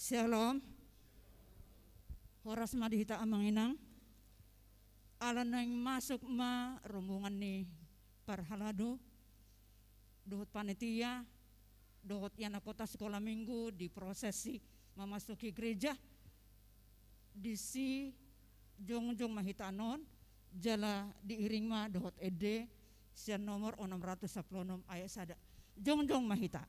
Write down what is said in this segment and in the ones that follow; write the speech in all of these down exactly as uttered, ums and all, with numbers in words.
Syalom. Horas ma di hita amang inang. Ala naeng masuk ma rombongan ni parhalado dohot panitia dohot ianakkon ta sikola minggu di prosesi mamasuki gereja. Disi jongjong ma hita annon, jala diiring ma dohot ende sian nomor onom ratus sampulu onom ayat sada. Jongjong ma hita.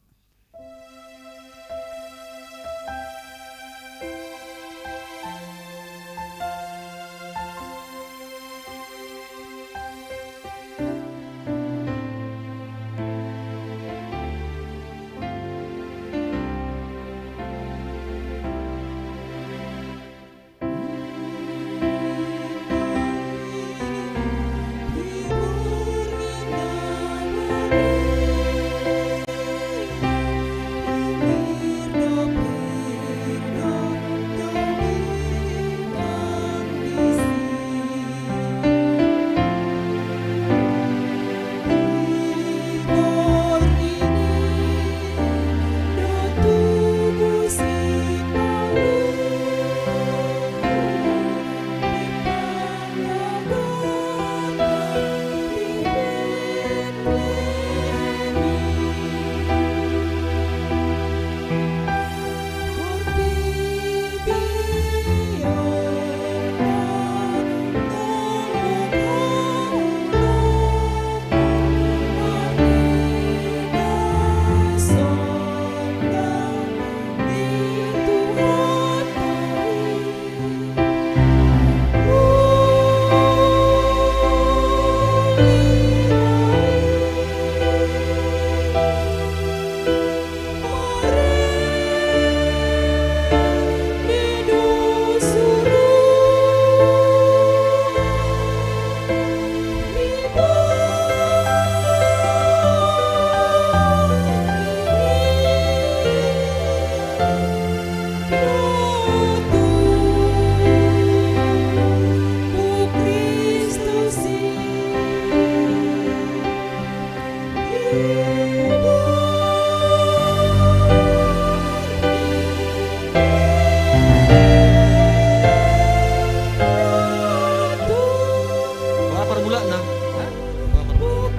Boha parbulakna? Hah? Boha parbulakna?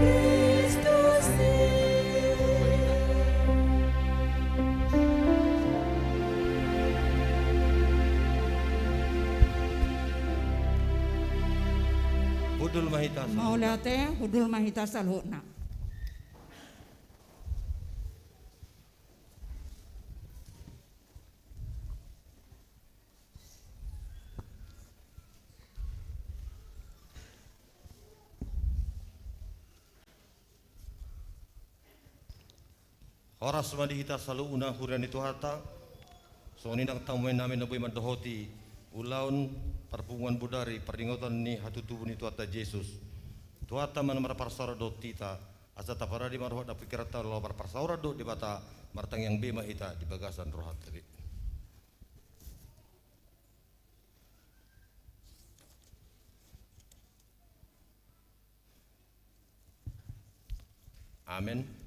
Hundul ma hita saluhutna. Mauliate, hundul ma hita saluhutna. Horas ma di hita saluhutna huria ni Tuhanta. Songon i nang hamu amang inang na boi mandohoti ulaon parpunguan bodari parningotan ni hatutubu ni Tuhanta Jesus. Tuhanta ma na marparsaoran dohot hita, asa taparade ma roha dohot pingkiranta laho marparsaoran dohot Debata, martangiang be ma hita di bagasan rohanta be. Amen.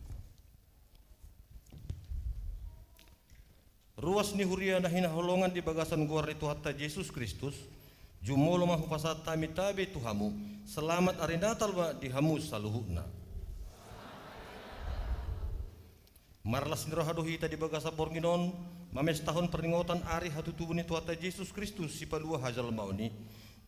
Ruas ni huria na hinaholongan di bagasan goar ni Tuhanta Jesus Kristus, jumolo ma hupasahat hami tabe tu hamu, selamat ari Natal ma di hamu saluhutna. Marlas ni roha do hita di bagasan borngin on, mamestahon parningotan ari hatutubu ni Tuhanta Jesus Kristus sipalua hajalmaon i.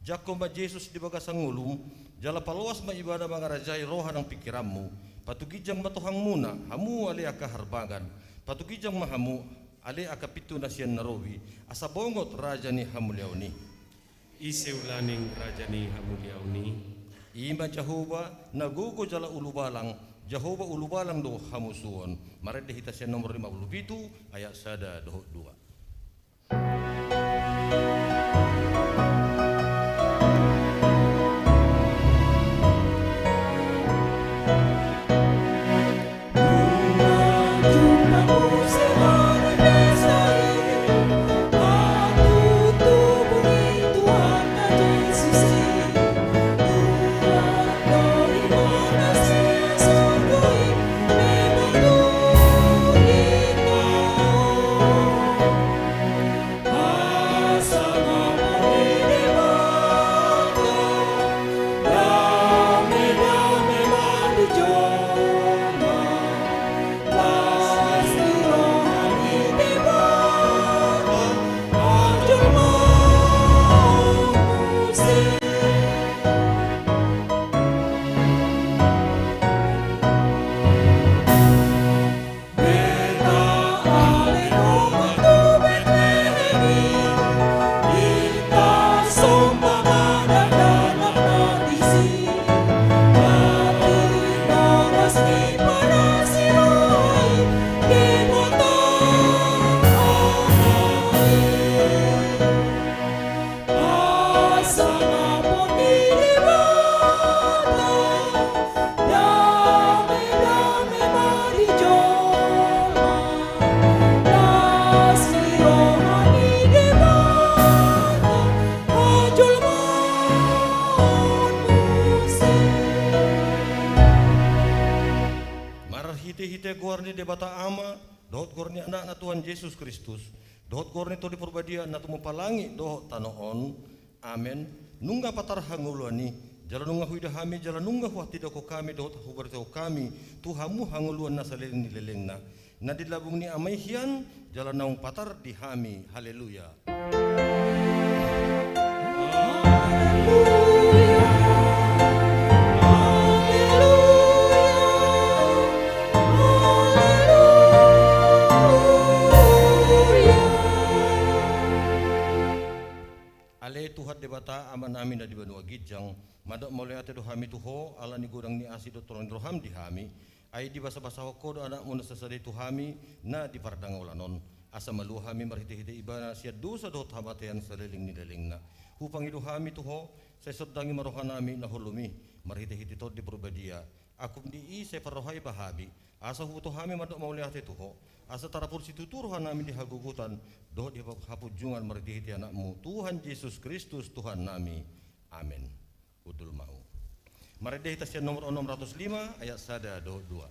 Jangkon ma Jesus di bagasan ngolum, jala paloas ma Ibana mangarajai roha nang pingkiranmu. Patuginjang ma tohangmuna, hamu ale angka harbangan. Patuginjang ma hamu, ale angka pintu na sian na robi, asa bongot raja ni hamuliaon i. Ise ulaning raja ni hamuliaon i? I ma Jahowa, na gogo jala ulubalang, Jahowa ulubalang do hamusuon. Marende hita sian nomor lima pulu pitu, ayat sada dohot dua. ni Debata Ama, dohot goar ni Anakna Tuhan Jesus Kristus, dohot goar ni Tondi Parbadia na tumompa langit dohot tano on. Amen. Nunga patar hangoluan i, jala nunga huida hami, jala nunga huhatindangkon hami dohot huberengkon hami tu hamu hangoluan na saleleng ni lelengna, na di lambung ni Ama i hian, jala naung patar di hami. Haleluya. Ale Tuhan Debata, Amanami na di banua ginjang, mandok mauliate do hami tu Ho, ala ni godang ni asi dohot holong ni roham di hami, ai dibasabasahon Ho do Anakmu na sasada i tu hami, na di pardangolan on. Asa malua hami marhitehite Ibana sian dosa dohot hamatean saleleng ni lelengna. Hupangido hami tu Ho, sai sondangi ma rohanami na holom i, marhitehite Tondi Parbadia. Angkup ni i sai parrohai ma hami, asa huboto hami mandok mauliate tu Ho, asa tarapul situtu rohanami di hagogotan, dohot di hapunjungan marhitehite Anakmu, Tuhan Jesus Kristus, Tuhannami. Amen. Hundul ma hamu. Marende hita sian nomor onom ratus lima, ayat sada dohot dua.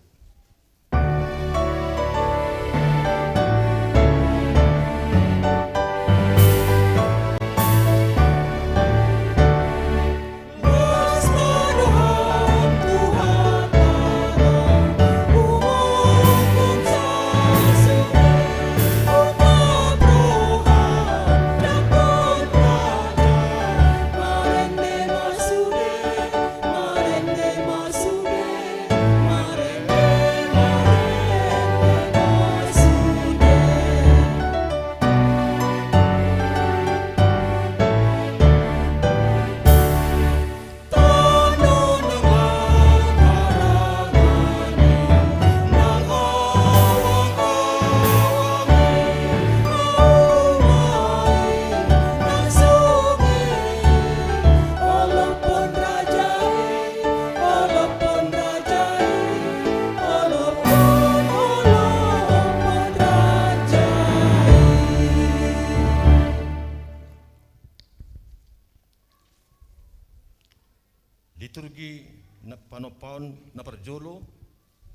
Liturgi na panompaon na parjolo,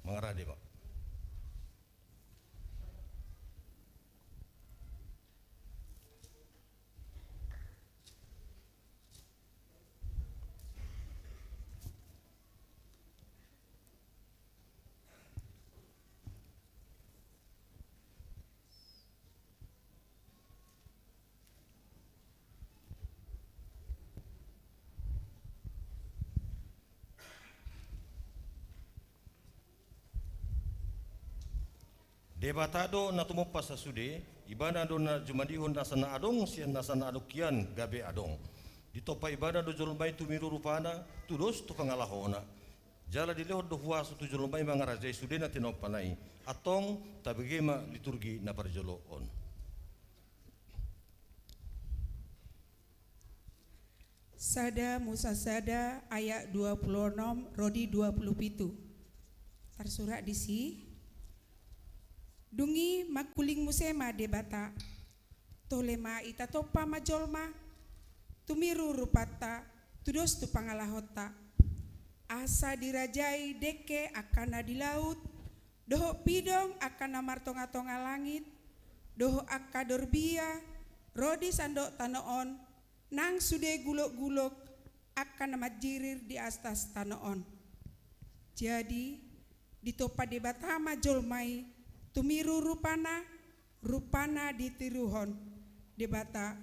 mangarade ma. Debata do na tumompa sasude, Ibana do na jumadihon nasa na adong sian nasa na adong hian gabe adong. Ditompa Ibana do jolma i tumiru rupana, tudos tu pangalahona. Jala dilehon do huaso tu jolma i mangarajai sude na tinompana i. Antong tabege ma liturgi na parjolo on. Sada Musa sada ayat dua pulu onom ro di dua pulu pitu. Tarsurat disi. Dung i mangkuling muse ma Debata. Tole ma i tatompa ma jolma, tumiru rupanta, tudos tu pangalahonta. Asa dirajai dengke angka na di laut, dohot pidong angka na martongatonga langit, dohot angka dorbia ro di sandok tano on, nang sude gulokgulok angka na manjirir di atas tano on. Jadi, ditompa Debata ma jolma i, tumiru rupana, rupana ditiruhon Debata,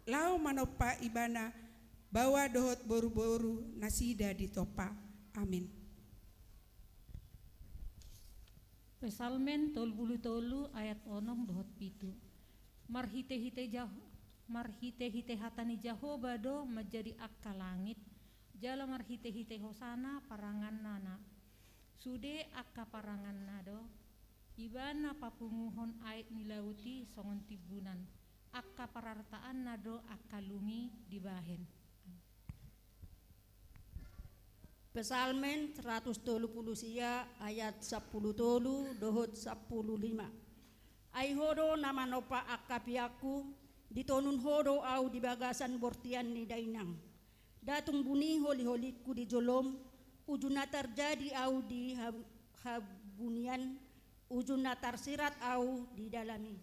laho manompa Ibana baoa dohot boruboru nasida ditompa. Amin. Psalmen tolu pulu tolu ayat onom dohot pitu. Marhitehite Jah-, marhitehite hata ni Jahowa do manjadi angka langit, jala marhitehite hosana paranganna na. Sude angka paranganna do Ibana papunguhon aek ni laut i songon timbunan, angka parartaanna do angka lung i dibahen. Psalmen seratus tolu pulu sia ayat sampulu tolu dohot sampulu lima. Ai Ho do na manompa angka peangku, ditonun Ho do ahu di bagasan bortian ni dainang. Nda tung buni holiholingku di jolom, uju na tarjadi ahu di hab-, habunian, Ujungna tarsirat au di dalam i.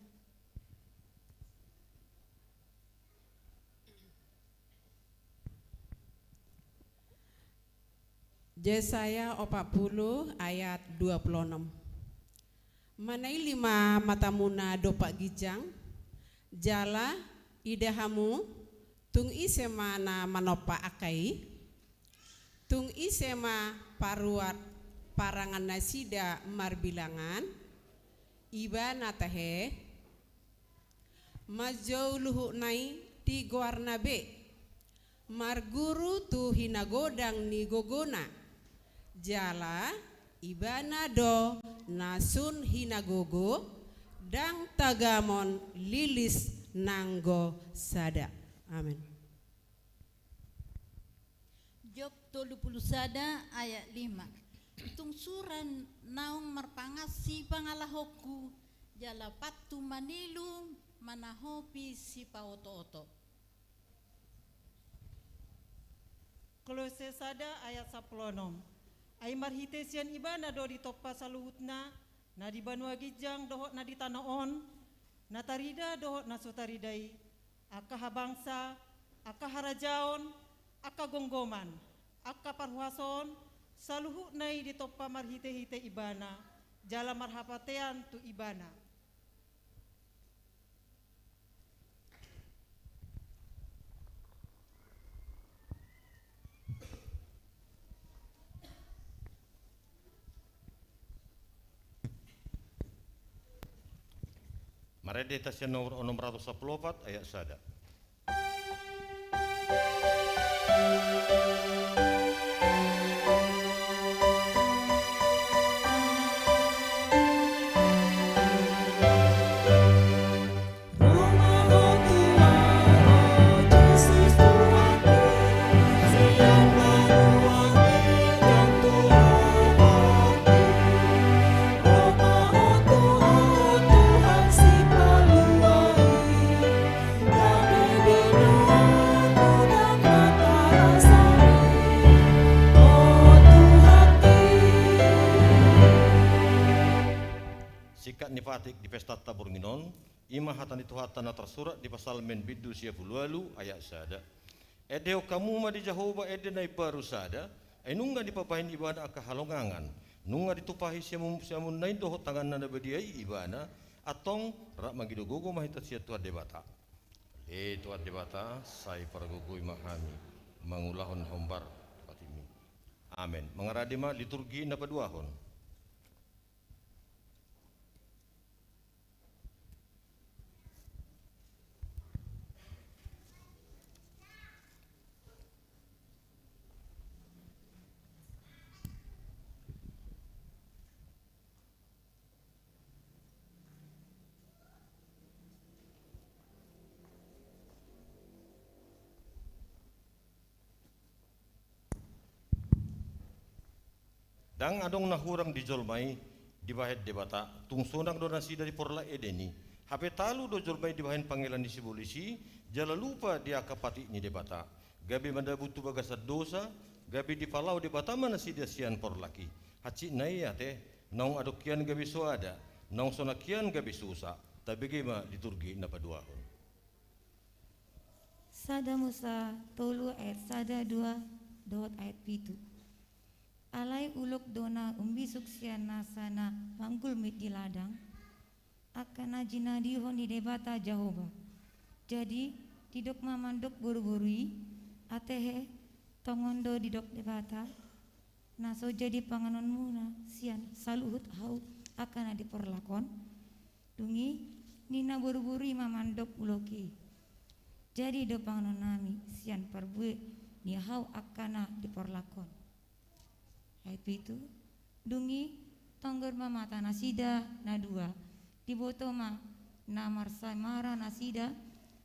Jesaya opat pulu ayat dua pulu onom. Manaili ma matamuna dompak ginjang, jala ida hamu, tung ise ma na manompa angka i? Tung ise ma paruar parangan nasida marbilangan? Ibana tahe, manjou luhutna i di goarna be, marguru tu hinagodang ni gogona, jala ibana do na sun hinagogo, ndang tagamon lilis nanggo sada. Amen. Job tolu pulu sada ayat lima. Tung sura naung marpangansi pangalahonku, jala pathu manilu manahopi sipaotooto. Kolose sada ayat sampulu onom. Ai marhite sian ibana do ditompa saluhutna, na di banua ginjang dohot na di tano on, na tarida dohot na so tarida i, angka habangsa, angka harajaon, angka gomgoman, angka parhuasoon, saluhutna i ditompa marhitehite ibana, jala marhapatean tu ibana. Marende hita sian nomor onom ratus sampulu opat ayat sada. Singkat ni patik di pestanta borngin on, i ma hata ni Tuhanta na tarsurat di Psalmen bindu sia pulu ualu ayat sada. Endehon hamu ma di Jahowa ende na imbaru sada, ai nunga dipabahen ibana angka halongangan, nunga ditumpahi siamun, siamunna i dohot tanganna na badia i ibana, antong rap mangido gogo ma hita sian Tuhan Debata. Ale Tuhan Debata, sai pargogoi ma hami mangulahon na hombar patikmi. Amen. Mangarade ma liturgi na paduahon. Ndang adong na hurang di jolma i dibahen Debata, tung sonang do nasida di porlak Eden i. Hape talu do jolma i dibahen pangela ni sibolis i, jala lupa di angka patik ni Debata. Gabe mandabut tu bagasan dosa, gabe dipalaho Debata ma nasida sian porlak i. Hansit nai ate, naung adong hian gabe soada, naung sonang hian gabe sosa. Tabege ma liturgi na paduahon. Sada Musa tolu ayat sada, dua dohot ayat pitu. Alai ulok do na umbisuk sian nasa na manggulmit di ladang, angka na jinadihon ni Debata Jahowa. Jadi didok ma mandok boruboru i, atehe, tongon do didok Debata, na so jadi panganonmuna sian saluhut hau angka na di porlak on? Dung i ninna boruboru i ma mandok ulok i, jadi do panganonnami sian parbue ni hau angka na di porlak on. Ayat pitu. Dung i tonggor ma mata nasida na dua, diboto ma na marsamara nasida,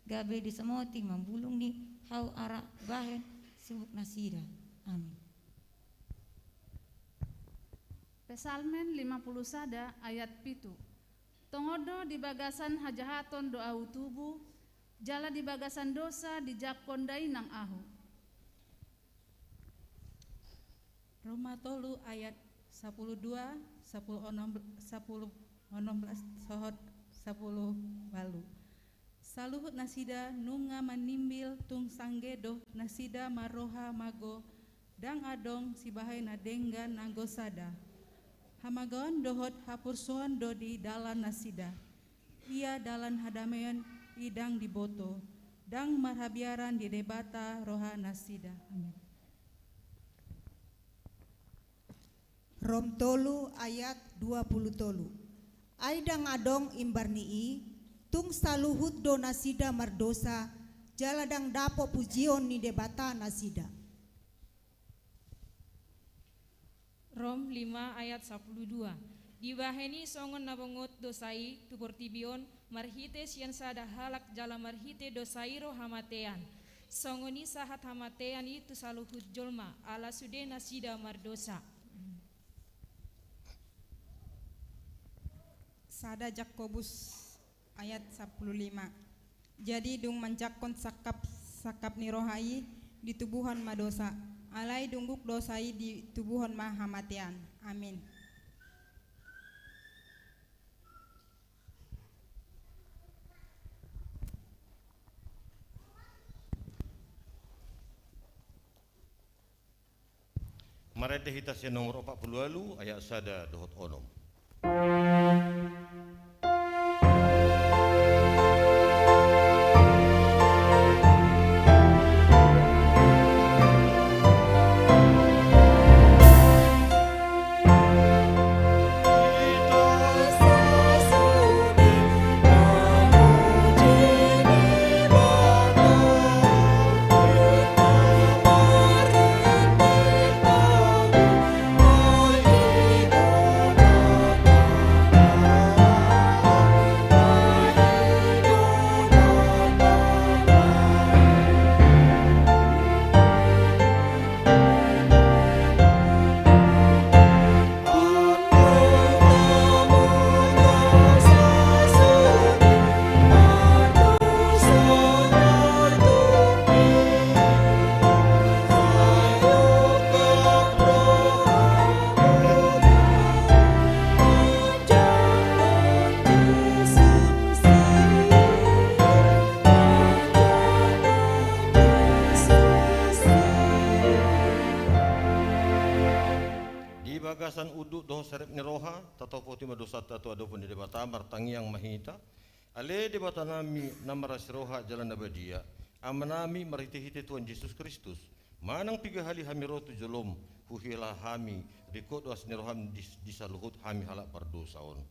gabe disamoti ma bulung ni hau arak bahen sibuk nasida. Amin. Psalmen lima pulu sada ayat pitu. Tongon do di bagasan hajahaton do ahu tubu, jala di bagasan dosa dijangkon dainang ahu. Roma tolu ayat sapulu dua, sapulu onom, sapulu Onom belas sohot sapuluh ualu. Saluhut nasida nunga manimbil, tung sangge do nasida marroha mago, ndang adong sibahen na denggan nanggo sada. Hamagoan dohot haporsuon do di dalan nasida. Ia dalan hadameon i ndang diboto, ndang marhabiaran di Debata roha nasida. Amin. Rom tolu ayat dua puluh tolu. Ai ndang adong imbar ni i, tung saluhut do nasida mardosa, jala ndang dapot pujion ni Debata nasida. Rom lima ayat sapuluh dua. Dibahen i songon na bongot dosa i tu portibi on, marhite sian sada halak jala marhite dosa i ro hamatean. Songon i sahat hamatean i tu saluhut jolma, ala sude nasida mardosa. Sada Jakobus ayat sapuluh lima. Jadi dung manjangkon sangkap, sangkap ni roha i, ditubuhon ma dosa. Alai dung gok dosa i, ditubuhon ma hamatean. Amin. Marende hita sian nomor opat puluh ualu ayat sada dohot onom. Di bagasan unduk dohot serep ni roha, tatopoti ma dosanta tu adopan ni Debata, martangiang ma hita. Ale Debatanami na marasi roha jala na badia, Amanami, marhitehite Tuhan Jesus Kristus, manang piga hali hami ro tu jolom, huhilala hami, ringkot do asi ni roham di, di saluhut hami halak pardosa on.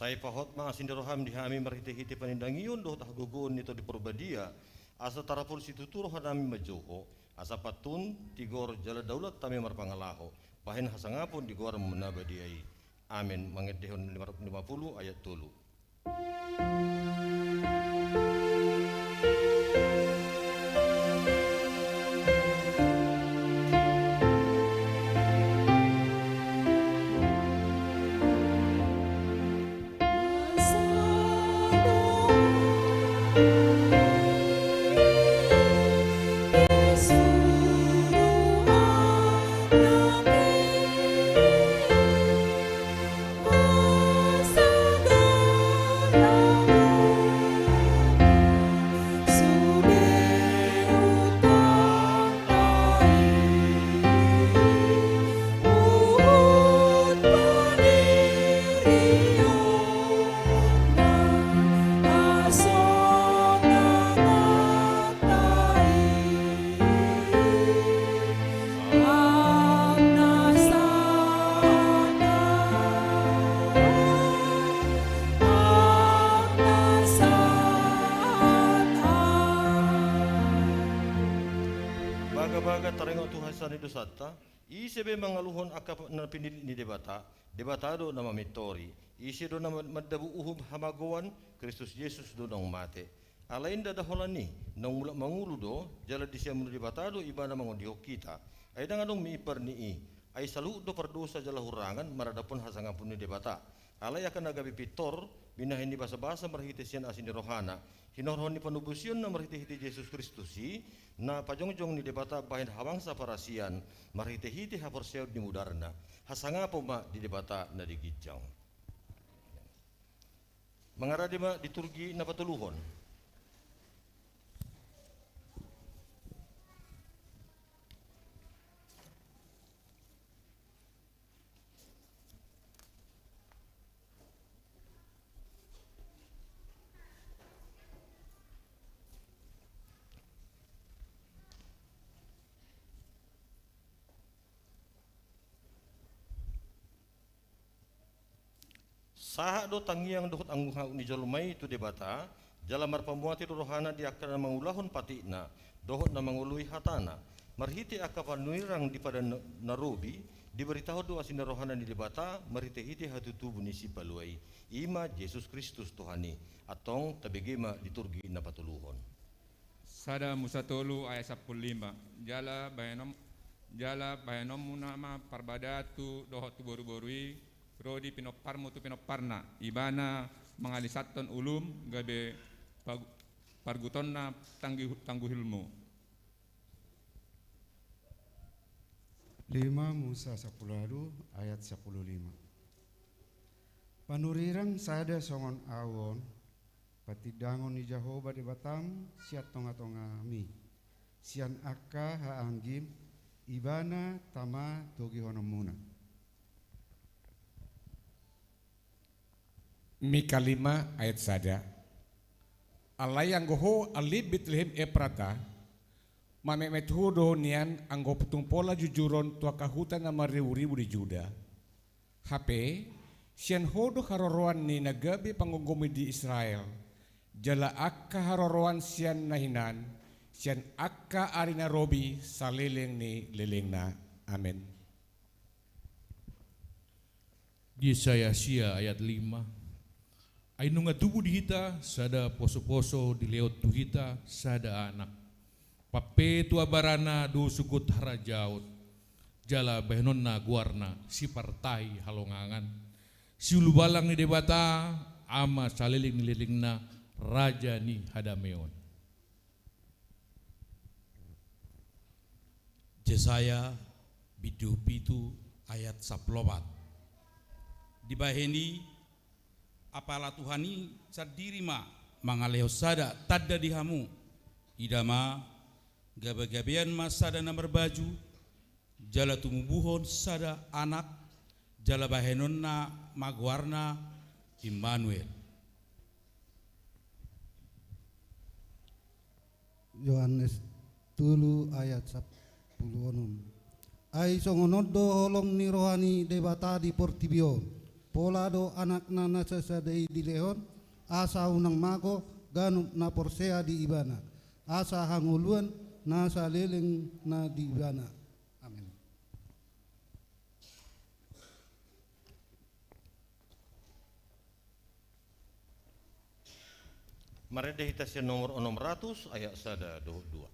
Sai pahot ma asi ni roham di hami marhitehite panindangion dohot hagogoon ni Tondi Parbadia, asa tarapul situtu rohanami manjou Ho, asa pantun, tigor jala daulat hami marpangalaho, bahen hasangapon di goarmu na badia i. Amen. Mangendehon lima, lima puluh ayat tolu. Taringot tu hasesaan ni dosanta, ise be mangaluhon angka na pinillit ni Debata, Debata do na mamintori. Ise do na mandabu uhum hamagoan, Kristus Jesus do naung mate. Alai ndada holan i, naung mulak mangolu do, jala disiamun ni Debata do ibana mangondihon hita. Ai ndang adong miimpar ni i, ai saluhut do pardosa jala hurangan maradophon hasangapon ni Debata. Alai angka na gabe pintor, binahen ni basabasa marhite sian asi ni rohana, hinorhon ni panobusionna marhitehite Jesus Kristus i, na pajongjong ni Debata bahen habangsa parasian, marhitehite haporseaon ni mudarna, hasangapon ma di Debata na di ginjang. Mangarade ma liturgi na patoluhon. Sahat do tangiang dohot anggo hau ni jolma i tu Debata, jala marpamuati do rohana di angka na mangulahon patikna, dohot na mangoloi hatana. Marhite angka panurirang di padan na robi, dibaritahon do asi ni rohana ni Debata, marhitehite hatutubu ni Sipalua i. I ma Jesus Kristus Tuhan i. Antong tabege ma liturgi na patoluhon. Sada Musa tolu ayat sampulu lima. Jala bahenom, jala bahenonmuna ma parbadaan tu dohot tu boruboru i, ro di pinomparmu tu pinomparna. Ibana mangalisathon ulum gabe pag-, pargutonna tanggi-, tangguhilmu. Lima Musa sampulu ualu ayat sampulu lima. Panurirang sada songon au on, patindangon ni Jahowa Debatam sian tongatongami, sian angka haanggim, Ibana tama togihononmuna. Mika lima ayat sada. Alai anggo ho ale Betlehem Eprata, mametmet ho do nian anggo tung pola jujuron tu angka huta na marriburibu di Juda. Hape, sian ho do haroroan ni na gabe panggomgomi di Israel, jala angka haroroan sian na hinan, sian angka ari na robi saleleng ni lelengna. Amen. Jesaya sia ayat lima. Ai nunga tubu di hita sada posoposo, dilehon tu hita sada anak. Pampetua barana do sungkun harajaon, jala bahenonna goarna Sipartahi Halongangan, Siulubalang ni Debata, Ama saleleng ni lelengna, Raja ni hadameon. Jesaya bindu pitu ayat sampulu opat. Dibahen i, apala Tuhan i sandiri ma mangalehon sada tanda di hamu. Ida ma, gabegabean ma sada na marbaju, jala tumubuhon sada anak, jala bahenonna ma goarna Immanuel. Yohanes tolu ayat sampulu onom. Ai songon on do holong ni roha ni Debata di portibi on, pola do Anakna na sasada i dilehon, asa unang mago ganup na porsea di Ibana, asa hangoluan na saleleng na di Ibana. Amen. Marende hita sian nomor onom ratus ayat sada dohot dua.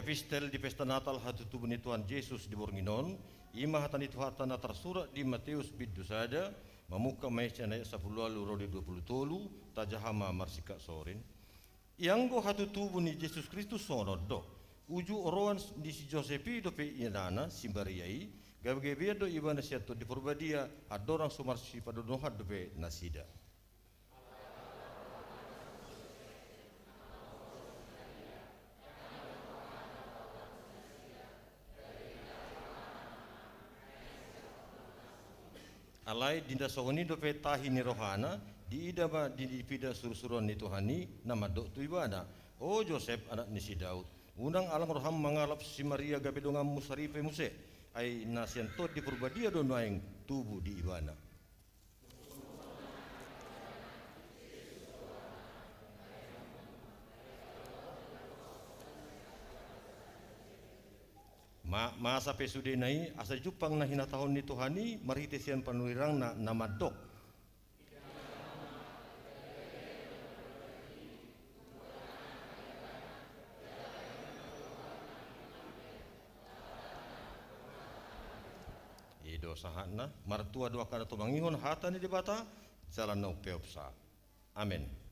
Epistel di pesta Natal hatutubu ni Tuhan Jesus di borngin on, i ma hata ni Tuhanta na tarsurat di Mateus bindu sada, mamungka ma i sian ayat sampulu ualu ro di dua pulu tolu, tajaha ma marsingkat sorin. Ianggo hatutubu ni Jesus Kristus songon on do. Uju oroan ni si Josep i dope inanana, si Maria i, gabegabean do ibana sian Tondi Porbadia, andorang so marsipadonohan dope nasida. Alai di na songon i dope tahi ni rohana, diida ma di pinda surusuruan ni Tuhan i, na mandok tu ibana: O Josep, anak ni si Daud, unang alang roham mangalap si Maria gabe donganmu saripe muse, ai na sian Tondi Porbadia do nuaeng tubu di ibana. Ma, masa pe sudena i, asa jumpang na hinatahon ni Tuhan i marhite sian panurirangna na mandok: I do sahatna. Martua do angka na tumangihon hata ni Debata jala na umpeopsa. Amen.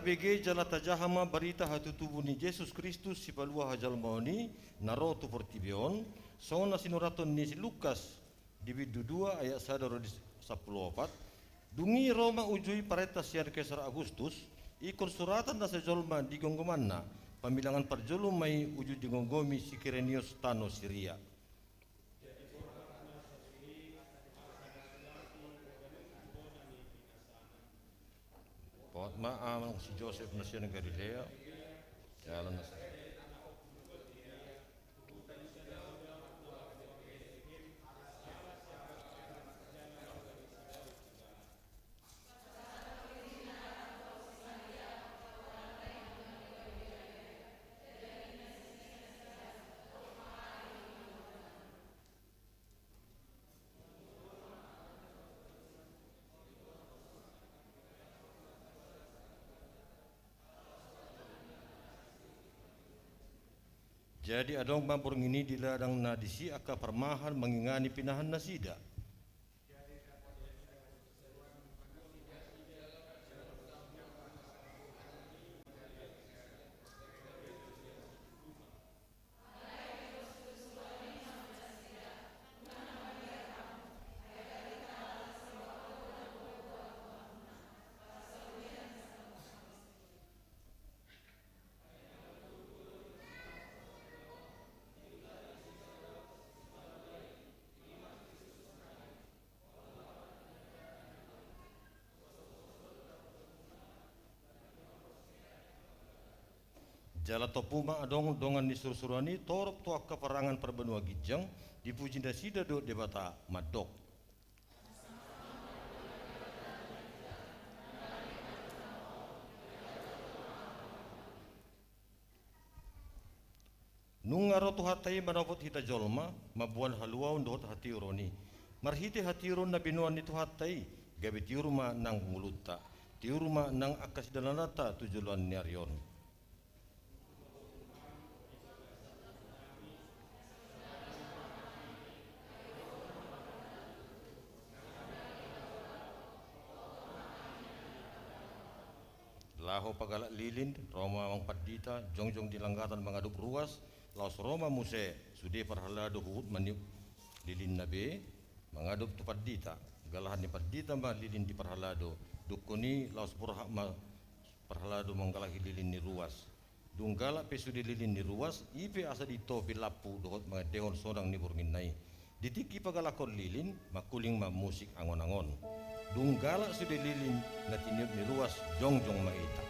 Bege jala tajaha ma barita hatutubu ni Jesus Kristus sipalua hajolmaon i, na ro tu portibi on, songon na sinuraton ni si Lukas di bindu dua ayat sada ro di sampulu opat. Dung i ro ma uju i parenta sian Kesar Agustus, ingkon suratan na sai jolma di gomgomanna, pamilangan parjolo ma i uju digomgomi si Kirenius tano Siria. Pot ma amang si Josep na sian Galilea, jala na Jadi adong ma borngin i di ladang na disi angka parmahan mangingani pinahan nasida. Jala tompu ma adong dongan ni surusuruan i torop tu angka parangan parbanua ginjang, dipuji nasida do Debata mandok. Nunga ro tu hata i manopot hita jolma, mamboan haluaon dohot hatiuron i. Marhite hatiuron na binoan ni Tuhanta i, gabe tiur ma nang ngolunta, tiur ma nang angka sidalananta tu joloan ni ari on. Laho pagalak lilin, ro ma amang pandita, jongjong di langgatan mangadop ruas, laos ro ma muse sude parhalado huhut maniop lilinna be, mangadop tu pandita. Galahan ni pandita ma lilin di parhalado, dungkon i laos borhat ma parhalado manggalaki lilin ni ruas. Dung galak pe sude lilin ni ruas, i pe asa ditopi lampu dohot mangendehon sonang ni bornginna i. Di tingki pagalakhon lilin, mangkuling ma musik angon-angon. Dung galak sude lilin na tiniop ni ruas, jongjong ma hita.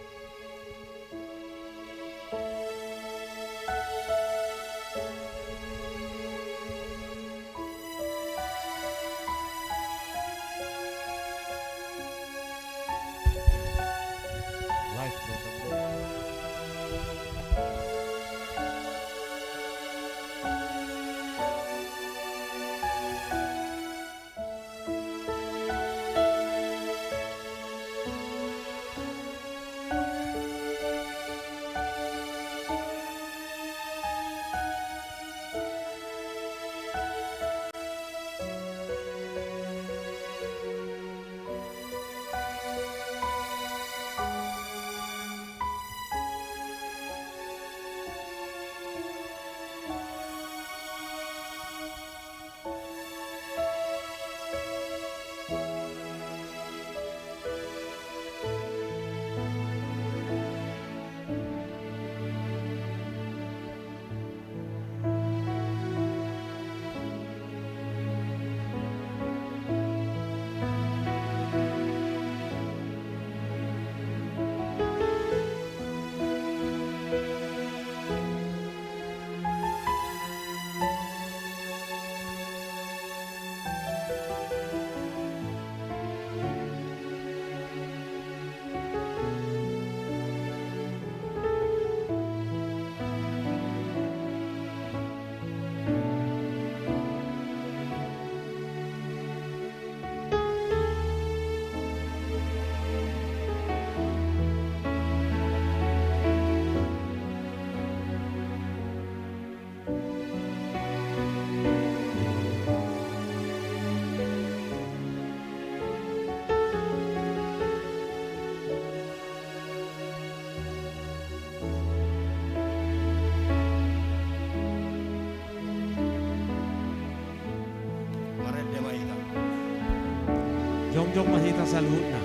Jongjong ma hita saluhutna.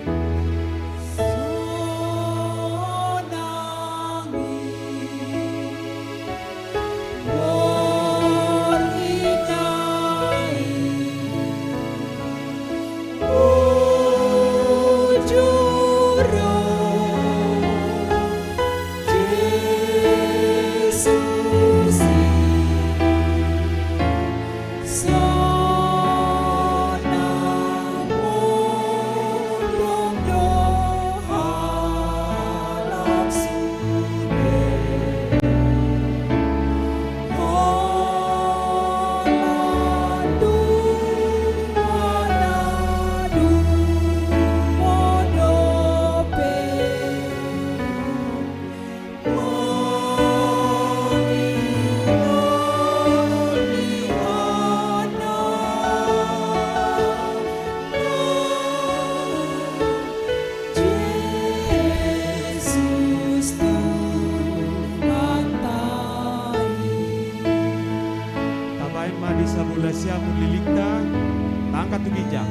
Tabaen ma di sabola siamun lilingta, tangkas tu ginjang.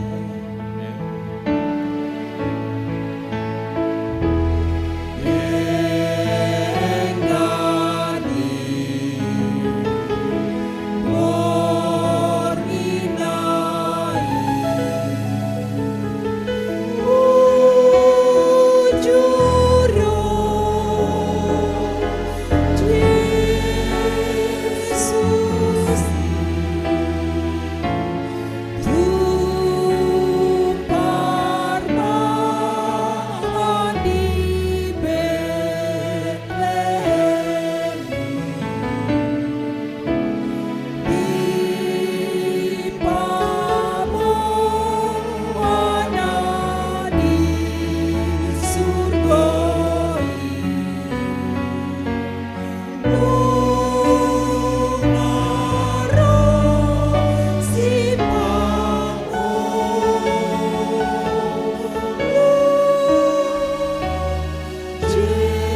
Jesus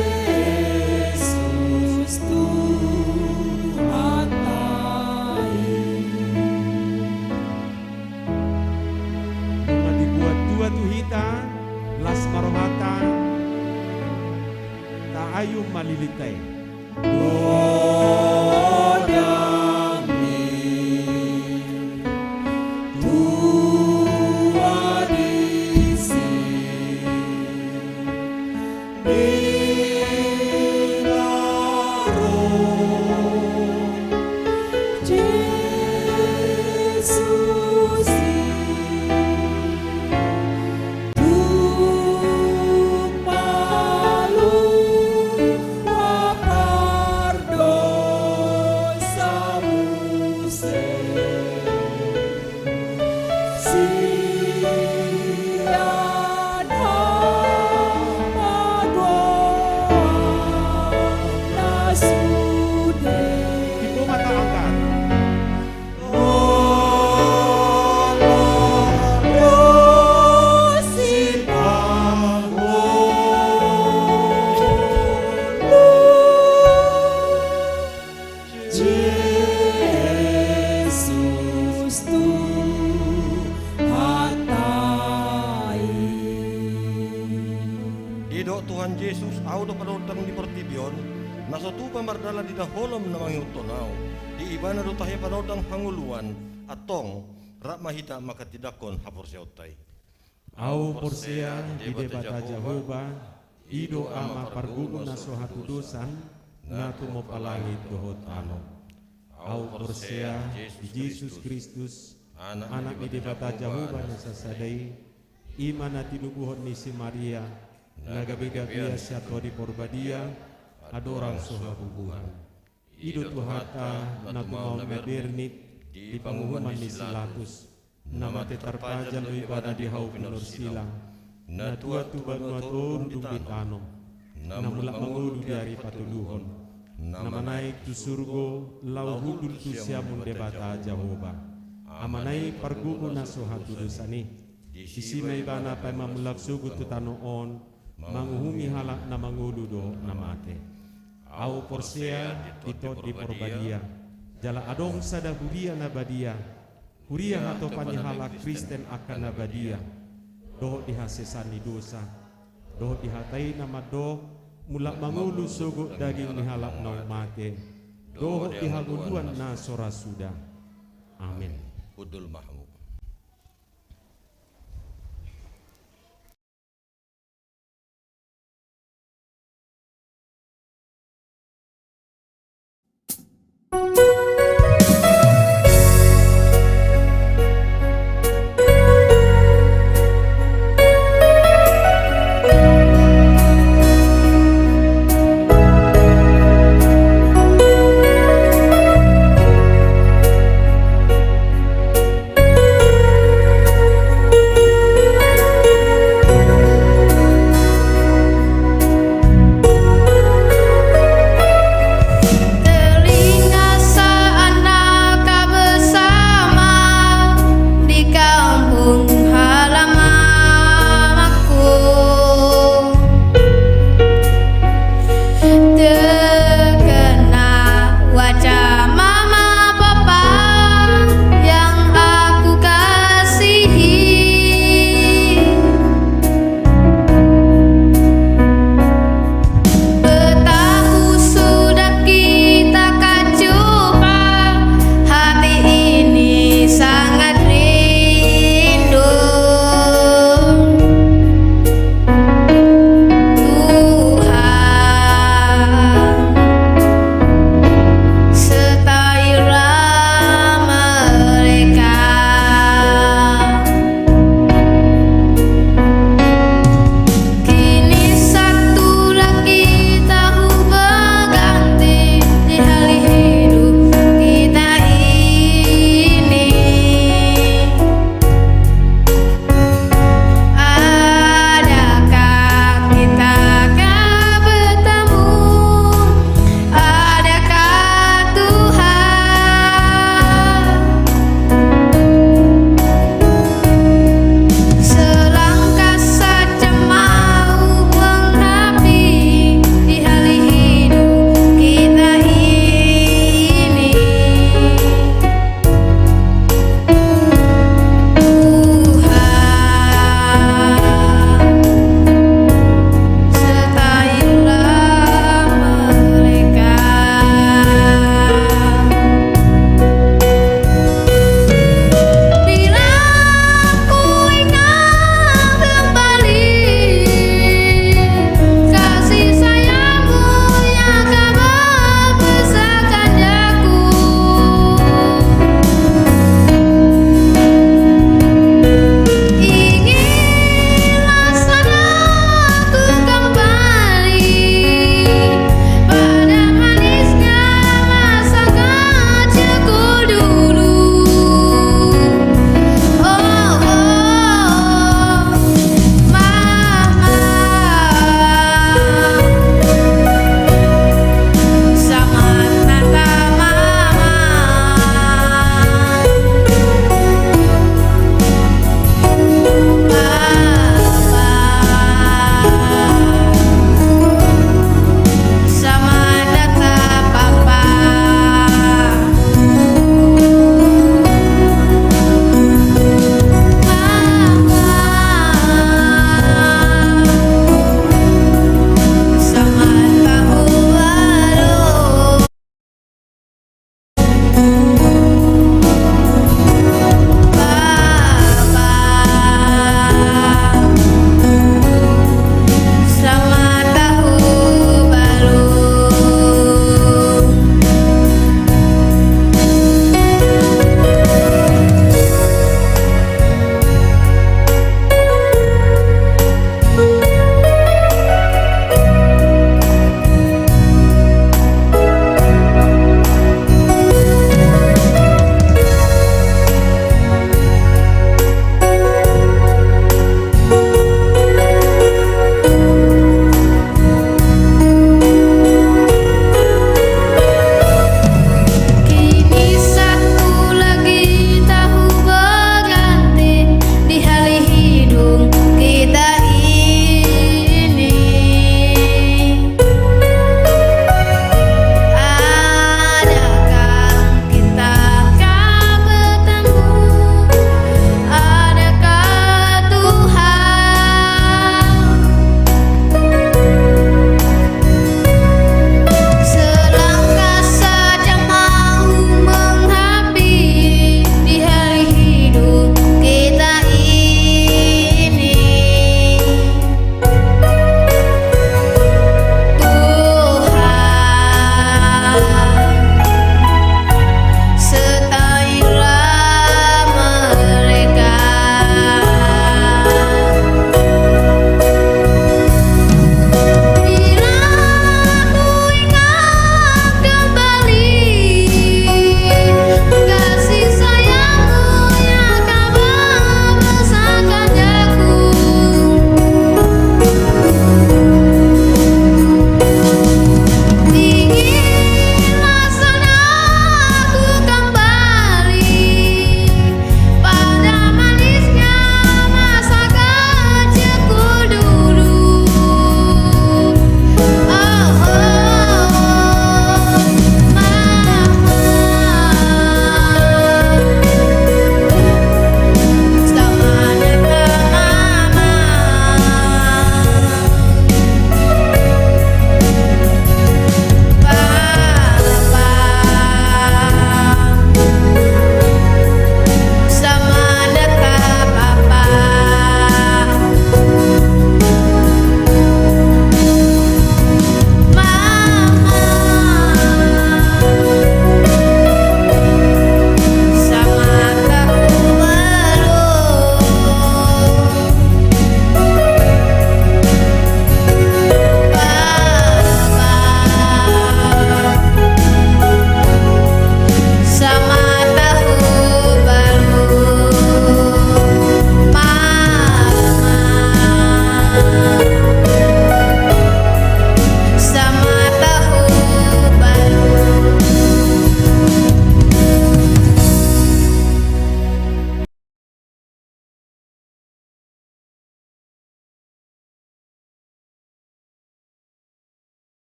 Tuhanta i. Nunga dibuat tua tu hita, las ma rohanta, taayun ma lilingta i. Godang ni tua disi. Jesus Tuhanta i. Didok Tuhan Jesus, Ahu do panondang ni portibi on, na so tupa mardalan di na holom na mangihuthon Ahu, di Ibana do tahe panondang hangoluan. Antong, rap ma hita manghatindanghon haporseaonta i. Ahu porsea di Debata Jahowa, i do Ama pargogo na so hatudosan, na tumompa langit dohot tano. Ahu porsea di Jesus Kristus, Anak ni Debata Jahowa na sasada i, i ma na tinubuhon ni si Maria, na gabe gabean sian Tondi Porbadia, andorang so habubuhan. I do Tuhanta na tumaon na bernit di panguhuman ni si Latus, na mate tarpajal do Ibana di hau pinorsilang, na tuat tu banua toru dung di tano, na mulak mangolu di ari patoluhon, na manaek tu surgo laho hundul tu siamun Debata Jahowa, Amana i pargogo na so hatudosan i. Disi ma Ibana paima mulak sogot tu tano on, manguhumi halak na mangolu dohot na mate. Ahu porsea di Tondi Porbadia, jala adong sada huria na badia, huria hatopan ni halak Kristen angka na badia. dohot di hasesaan ni dosa, dohot di hata i na mandok, mulak mangolu sogot daging ni halak naung mate, dohot di hangoluan na so ra suda. Amen. Hundul ma hamu.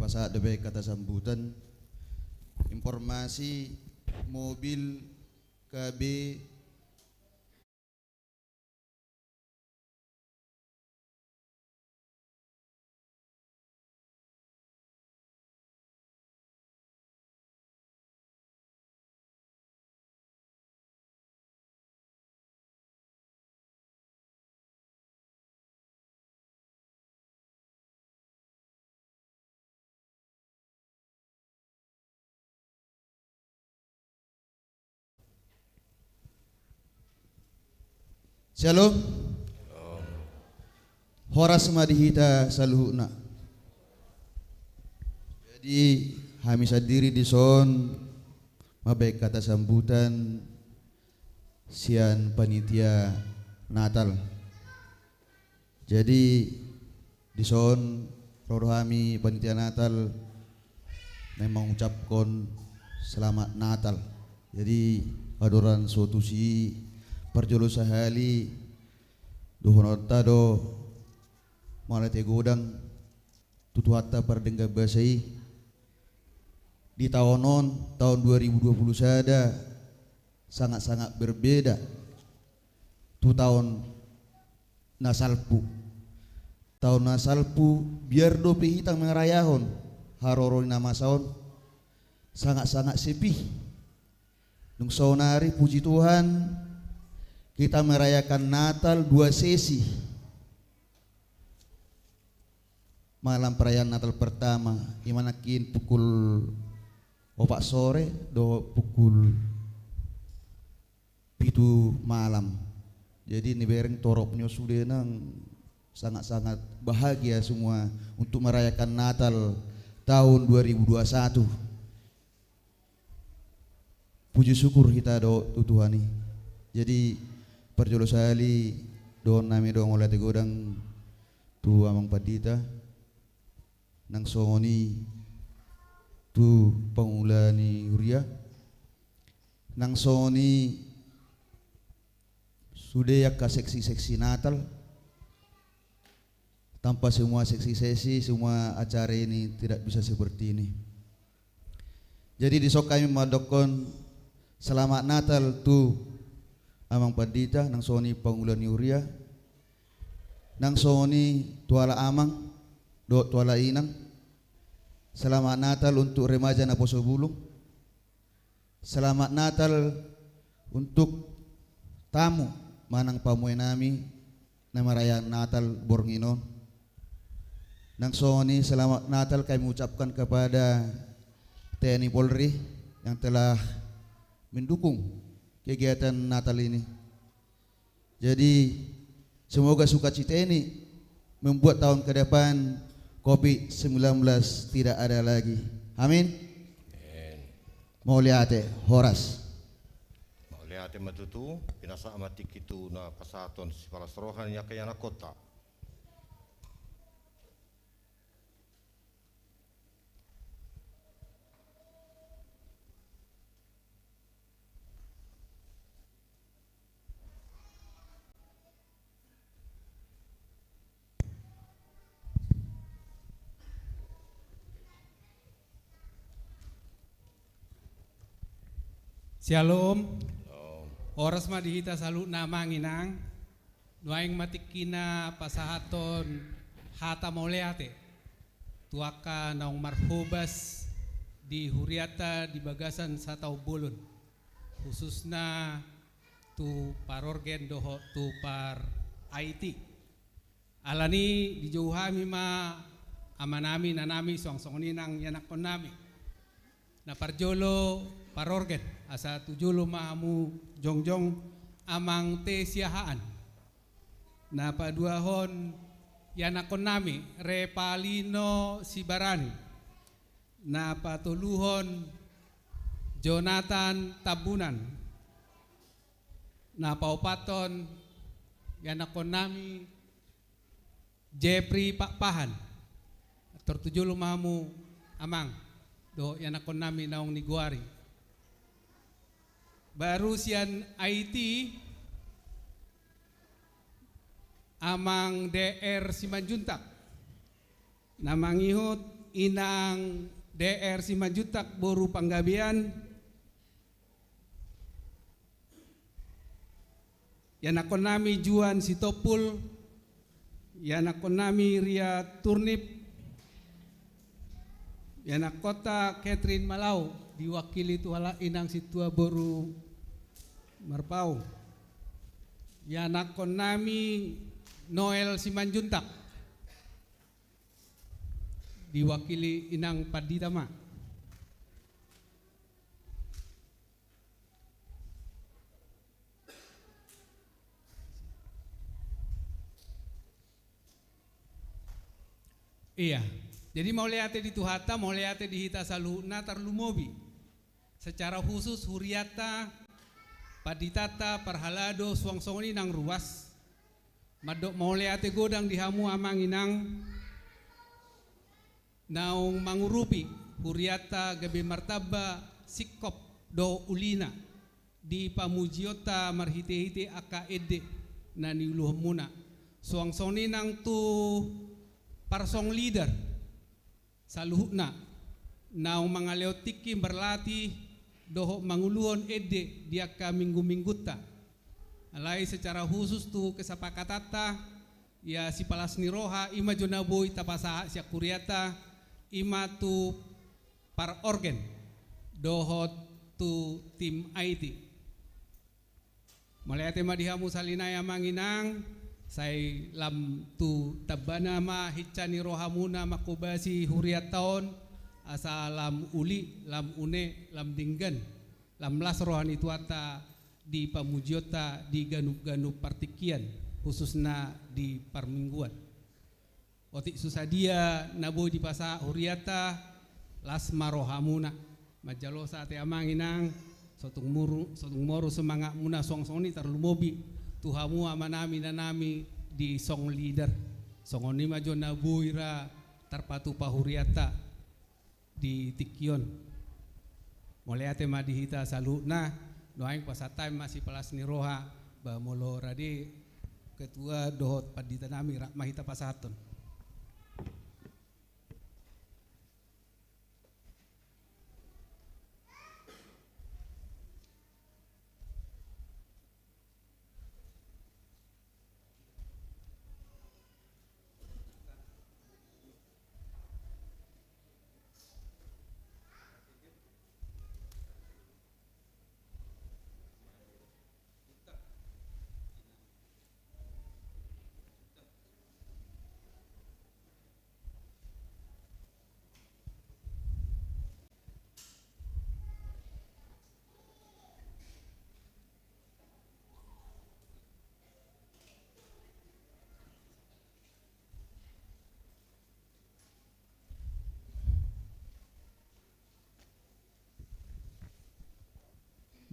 Pasahat dope hata sambutan. Informasi mobil K B. Syalom. Horas ma di hita saluhutna. Jadi, hami sandiri dison mambahen hata sambutan sian panitia Natal. Jadi, dison ro do hami panitia Natal na mangucaphon selamat Natal. Jadi, andorang so tusi, parjolo sahali dohononta do mauliate godang tu Tuhanta pardenggan basa i. Di taon on, taon dua ribu dua puluh sada, sangat-sangat berbeda tu taon na salpu. Taon na salpu, biar dope hita marayahon haroro ni na masa on, sangat-sangat sepi. Dung saonari, puji Tuhan, kita merayakan Natal dua sesi. Malam perayaan Natal pertama, i ma nangkin pukul opat sore dohot pukul pitu malam. Jadi, nibereng torop ni on sude nang sangat-sangat bahagia semua untuk merayakan Natal tahun dua ribu dua satu. Puji syukur hita do tu Tuhan i. Jadi, parjolo sahali dohonon nami do mauliate godang tu Amang Pandita, nang songon i tu pangula ni huria, nang songon i sude angka seksi-seksi Natal. Tanpa semua seksi-seksi, semua acara ini tidak bisa seperti ini. Jadi, dison hami mandokkon selamat Natal tu Amang Pandita, nang songon i pangula ni huria, nang songon i tu halak amang dohot tu halak inang. Selamat Natal untuk remaja Naposobulung. Selamat Natal untuk tamu manang pamue nami na marayahon Natal borngin on. Nang songon i selamat Natal kami ucapkan kepada T N I Polri yang telah mendukung kegiatan Natal ini. Jadi, semoga sukacita ini membuat tahun ke depan covid sembilan belas tidak ada lagi. Amin. Amin. Mauliate, horas. Mauliate ma tutu, pinasahat ma tingki tu na pasahathon sipalas roha ni angka ianakhonta. Syalom. Syalom. Horas ma di hita saluhutna, Amang, Inang. Nuaeng ma tingkina pasahathon hata mauliate tu angka naung marhobas di hurianta di bagasan sataon bolon, khususna tu parorgen dohot tu par I T. Alani dijou hami ma amanami, inanami, suang songon i nang ianakhonnami. Na parjolo parorgen, asa tu jolo ma hamu jongjong, Amang T Siahaan. Na paduahon ianakhonnami, Repalino Sibarani. Na patoluhon, Jonathan Tambunan. Na paopathon ianakhonnami, Jepri Pakpahan. Tor tu jolo ma hamu, Amang, dohot ianakhonnami naung nigoari. Baru sian I T, Amang D R Simanjuntak. Na mangihut, Inang D R Simanjuntak boru Panggabean, ianakkon nami Juan Sitompul, ianakkon nami Ria Turnip, ianakkonta Catherine Malau, diwakili tu halak inang sintua boru Marpaung, ianakkon nami Noel Simanjuntak, diwakili inang pandita ma. Ia, jadi mauliate di Tuhanta, mauliate di hita saluhutna, tarlumobi secara khusus hurianta, panditanta, parhalado, suang songon i nang ruas, mandok mauliate godang di hamu amang inang, naung mangurupi hurianta gabe martamba singkop dohot ulina di pamujionta marhitehite angka ende na niuluhonmuna. Suang songon i nang tu parsong leader saluhutna naung mangalehon tingki marlatih dohot manguluhon ende di angka minggu-minggunta. Alai secara khusus tu kesepakatanta, ia sipalas ni roha, i ma jo na boi tapasahat sian hurianta, i ma tu parorgen dohot tu tim I T. Mauliate ma di hamu sahali nai amang inang, sai lam tu tambana ma hinsa ni rohamuna manghobasi hurianta on, asa lam uli, lam une, lam denggan, lam las roha ni Tuhanta di pamujionta di ganup-ganup partingkian, khususna di parmingguan. Otik so sadia na boi dipasahat hurianta, las ma rohamuna. Manjalosa ate amang inang, so tung moru, so tung moru semangatmuna suang songon i, tarlumobi tu hamu amanami inanami di song leader. Songon i ma jo na boi ra tarpatupa hurianta di tingki on. Mauliate ma di hita saluhutna, nuaeng pasahat hami ma sipalas ni roha, ba molo rade ketua dohot pandita nami, rap ma hita pasahathon.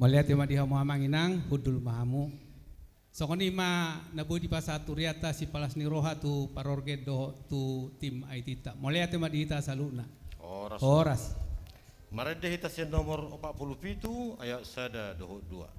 Mauliate ma di hamu amang inang, hundul ma hamu. Songon i ma na boi dipasahat hurianta, sipalas ni roha tu parorgen dohot tu tim I T-ta. Mauliate ma di hita saluhutna. Horas. Horas. Marende hita sian nomor opat pulu pitu ayat sada dohot dua.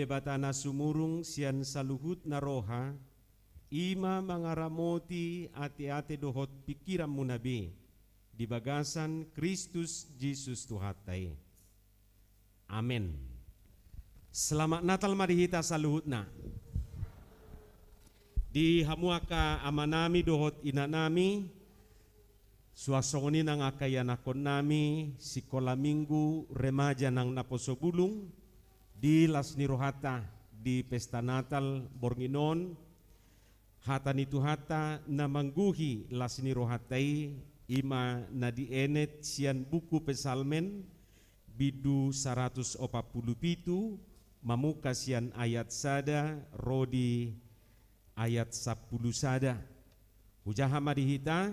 Debata na sumurung sian saluhutna roha, i ma mangaramoti ateate dohot pingkiranmuna be di bagasan Kristus Jesus Tuhanta i. Amen. Selamat Natal ma di hita saluhutna. Di hamu angka amanami dohot inanami, suang songon i nang angka ianakkonnami sikola minggu remaja nang naposo bulung, di las ni rohanta di pesta Natal borngin on, hata ni Tuhanta na manggohi las ni rohanta i, i ma na dienet sian buku Psalmen, bindu saratus opat pulu pitu, mamungka sian ayat sada ro di ayat sampulu sada. Hujaha ma di hita,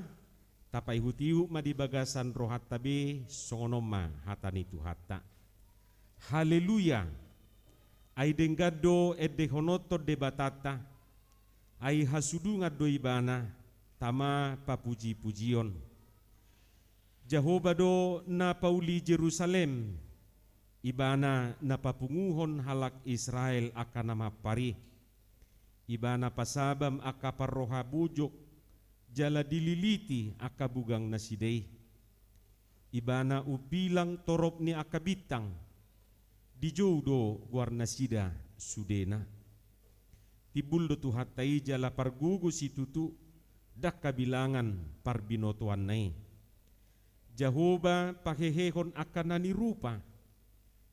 tapaihutihut ma di bagasan rohanta be, songon on ma hata ni Tuhanta. Haleluya! Ai denggan do endehononhon Debatanta, ai hasudungan do Ibana, tama papujipujion. Jahowa do na pauli Jerusalem, Ibana na papunguhon halak Israel angka na mampar i. Ibana pasabam angka parroha bojok, jala dililiti angka bugang nasida i. Ibana umbilang torop ni angka bintang, dijou do goarnasida sudena. Timbul do Tuhanta i jala pargogo situtu, ndang habilangan parbinotoanna i. Jahowa pahehehon angka na nirupa,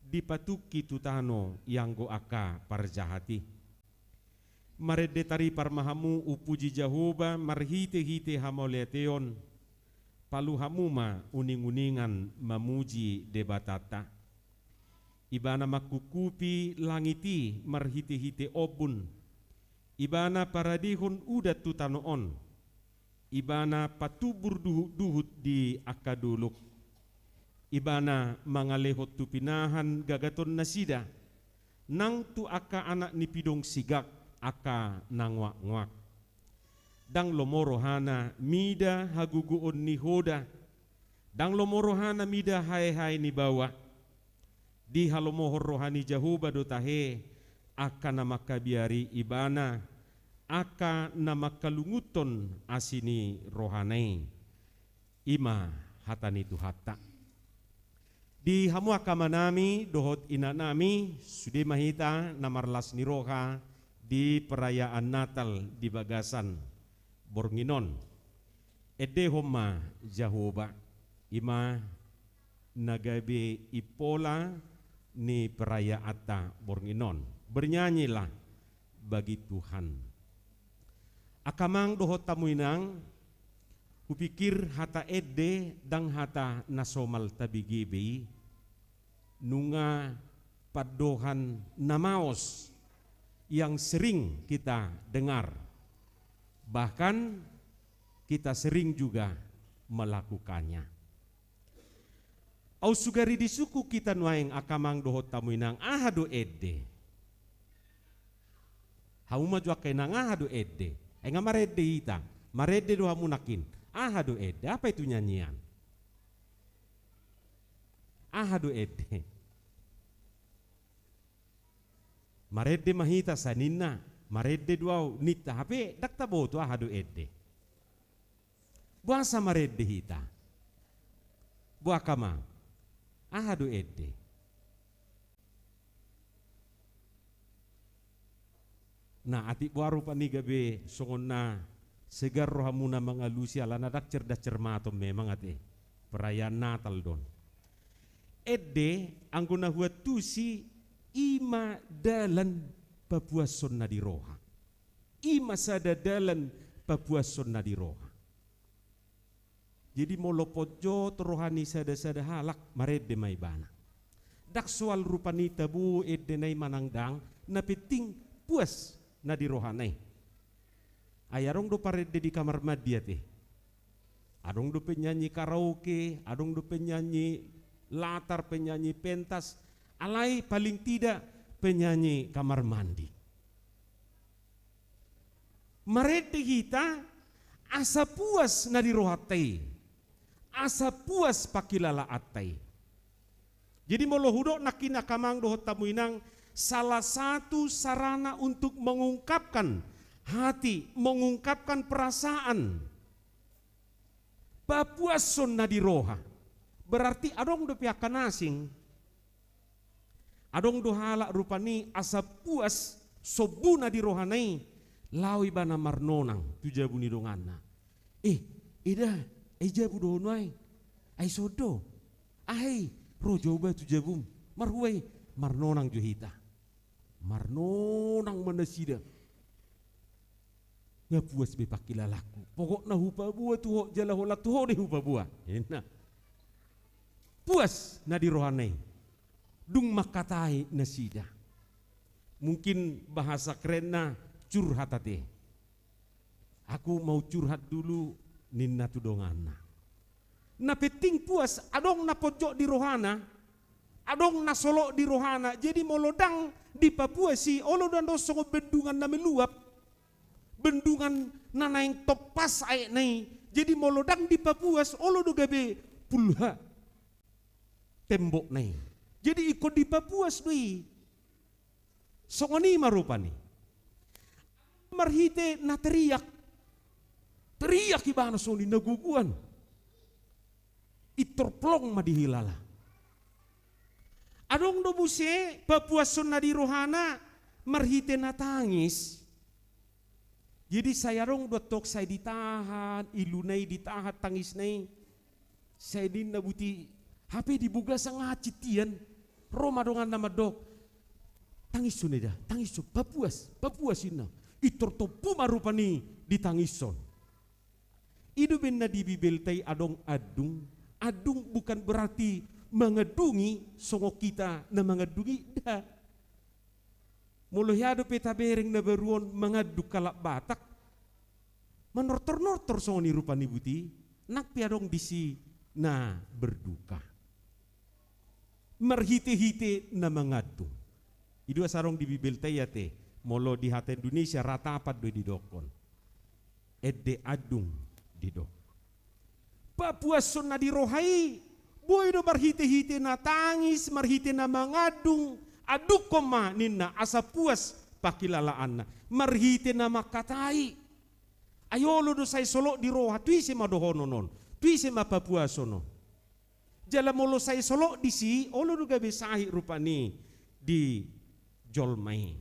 dipatungki tu tano ianggo angka parjahat i. Marende taripar ma hamu umpuji Jahowa marhitehite hamauliateon, palu hamu ma uninguningan mamuji Debatanta. Ibana mangkungkupi langit i marhitehite ombun, Ibana paradehon udan tu tano on. Ibana patumbur duhutduhut di angka dolok. Ibana mangalehon tu pinahan gagatonnasida, nang tu angka anak ni pidong sigak angka na ngoakngoak. Ndang lomo rohana mida hagogoon ni hoda, ndang lomo rohana mida haehae ni baoa. Dihalomohon roha ni Jahowa do tahe angka na mangkabiari Ibana, angka na mangkalungunhon asi ni rohana i. I ma hata ni Tuhanta. Di hamu angka amanami dohot inanami, sude ma hita na marlas ni roha di perayaan Natal di bagasan borngin on. Endehon ma Jahowa, i ma na gabe impola ni perayaanta borngin on. Bernyanyilah bagi Tuhan. Angka amang dohot hamu inang, hupikir hata ende ndang hata na somal tabege be i, nunga pandohan na maos yang sering kita dengar, bahkan kita sering juga melakukannya. Aut sugari disungkun hita nuaeng angka amang dohot hamu inang, aha do ende? Hamu ma jo angka inang, aha do ende? Ai nga marende hita, marende do hamu nangkin. Aha do ende? Apa itu nyanyian? Aha do ende? Marende ma hita sa ninna, marende do au ninta, hape ndang taboto aha do ende. Boasa marende hita? Boa angka amang, aha do ende? Nah, atik boa rupani gabe songon na segar rohamuna mangalusi, alana ndang cerdas cermat on memang ate. Perayaan Natal do on. Ende anggo na huantusi, i ma dalan papuashon na di roha. I ma sada dalan papuashon na di roha. Jadi molo ponjot roha ni sada-sada halak, marende ma ibana. Ndang soal rupani tabo endena i manang ndang, na penting puas na di rohana i. Ai adong do parende di kamar mandi ate. Adong do penyanyi karaoke, adong do penyanyi latar, penyanyi pentas, alai paling tidak penyanyi kamar mandi. Marende hita asa puas na di rohanta i, asa puas pangkilalaanta i. Jadi molo hudok nangkin angka amang dohot hamu inang, Salah satu sarana untuk mengungkapkan hati, mengungkapkan perasaan. Papuashon na di roha. Berarti adong dope angka na asing. Adong do halak rupani asa puas sombu na di rohana i, laho ibana marnonang tu jabu ni donganna. Eh, eda, ai jabu do on ai. Ai songon do. Ai, ro jo au ba tu jabum. Marhua i, marnonang jo hita. Marnonang ma nasida. Nga puas be pangkilalangku. Pokokna hupaboa tu ho, jala holan tu ho do hupaboa. Ninna. Puas na di rohana i. Dung mangkatai nasida. Mungkin bahasa kerenna curhat ate. Aku mau curhat dulu ninna tu donganna. Na penting puas, adong na ponjot di rohana, adong na solot di rohana. Jadi molo ndang dipapuas i, olo do andon songon bendungan na meluap, bendungan na naeng tompas aekna i. Jadi molo ndang dipapuas, olo do gabe pulha tembokna i. Jadi ingkon dipapuas do i. Songon i ma rupani. Marhite na teriak. Teriak ibana songon i na gogoan. Pintor plong ma dihilala. Adong do muse papuashon na di rohana marhite na tangis. Jadi sai adong do antong sai ditahan, iluna i ditahan tangisna i. Sai ninna buti, hape di bagasan hansit hian, ro ma donganna mandok. Tangishon eda, tangishon, papuas, papuas ninna. Pintor tompu ma rupani ditangishon. I do umbahen na di Bibelta i adong andung. Andung bukan berarti mangandungi songon hita na mangandungi, nda. Molo hea dope tabereng na baru on mangandung halak Batak, manortor-nortor songon i rupa ni buti, nang pe adong disi na berduka. Marhite-hite na mangandung. I do asa adong di Bibelta i ate, molo di hata Indonesia ratapan do i didokkon. Ende andung didok. Papuashon na di roha i, boi do marhite-hite na tangis, marhite na mangandung, andungkon ma ninna asa puas pangkilalaanna. Marhite na mangkatai. Ai olo do sai solot di roha, tu ise ma dohonon on, tu ise ma papuashon on. Jala molo sai solot disi, olo do gabe sahit rupani di jolma i.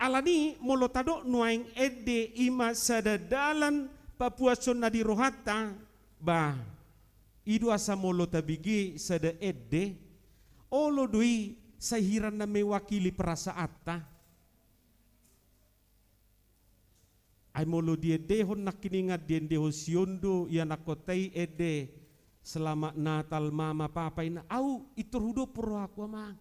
Alani molo tadok nuaeng ende i ma sada dalan papuashon na di rohanta, bah, i do asa molo tabege sada ende, olo do i sai hira na mewakili perasaanta. Ai molo diendehon nangkiningan, diendehon siondo ianakkonta i ende, selamat Natal mama papa, ninna, au pintor hudophon rohangku amang.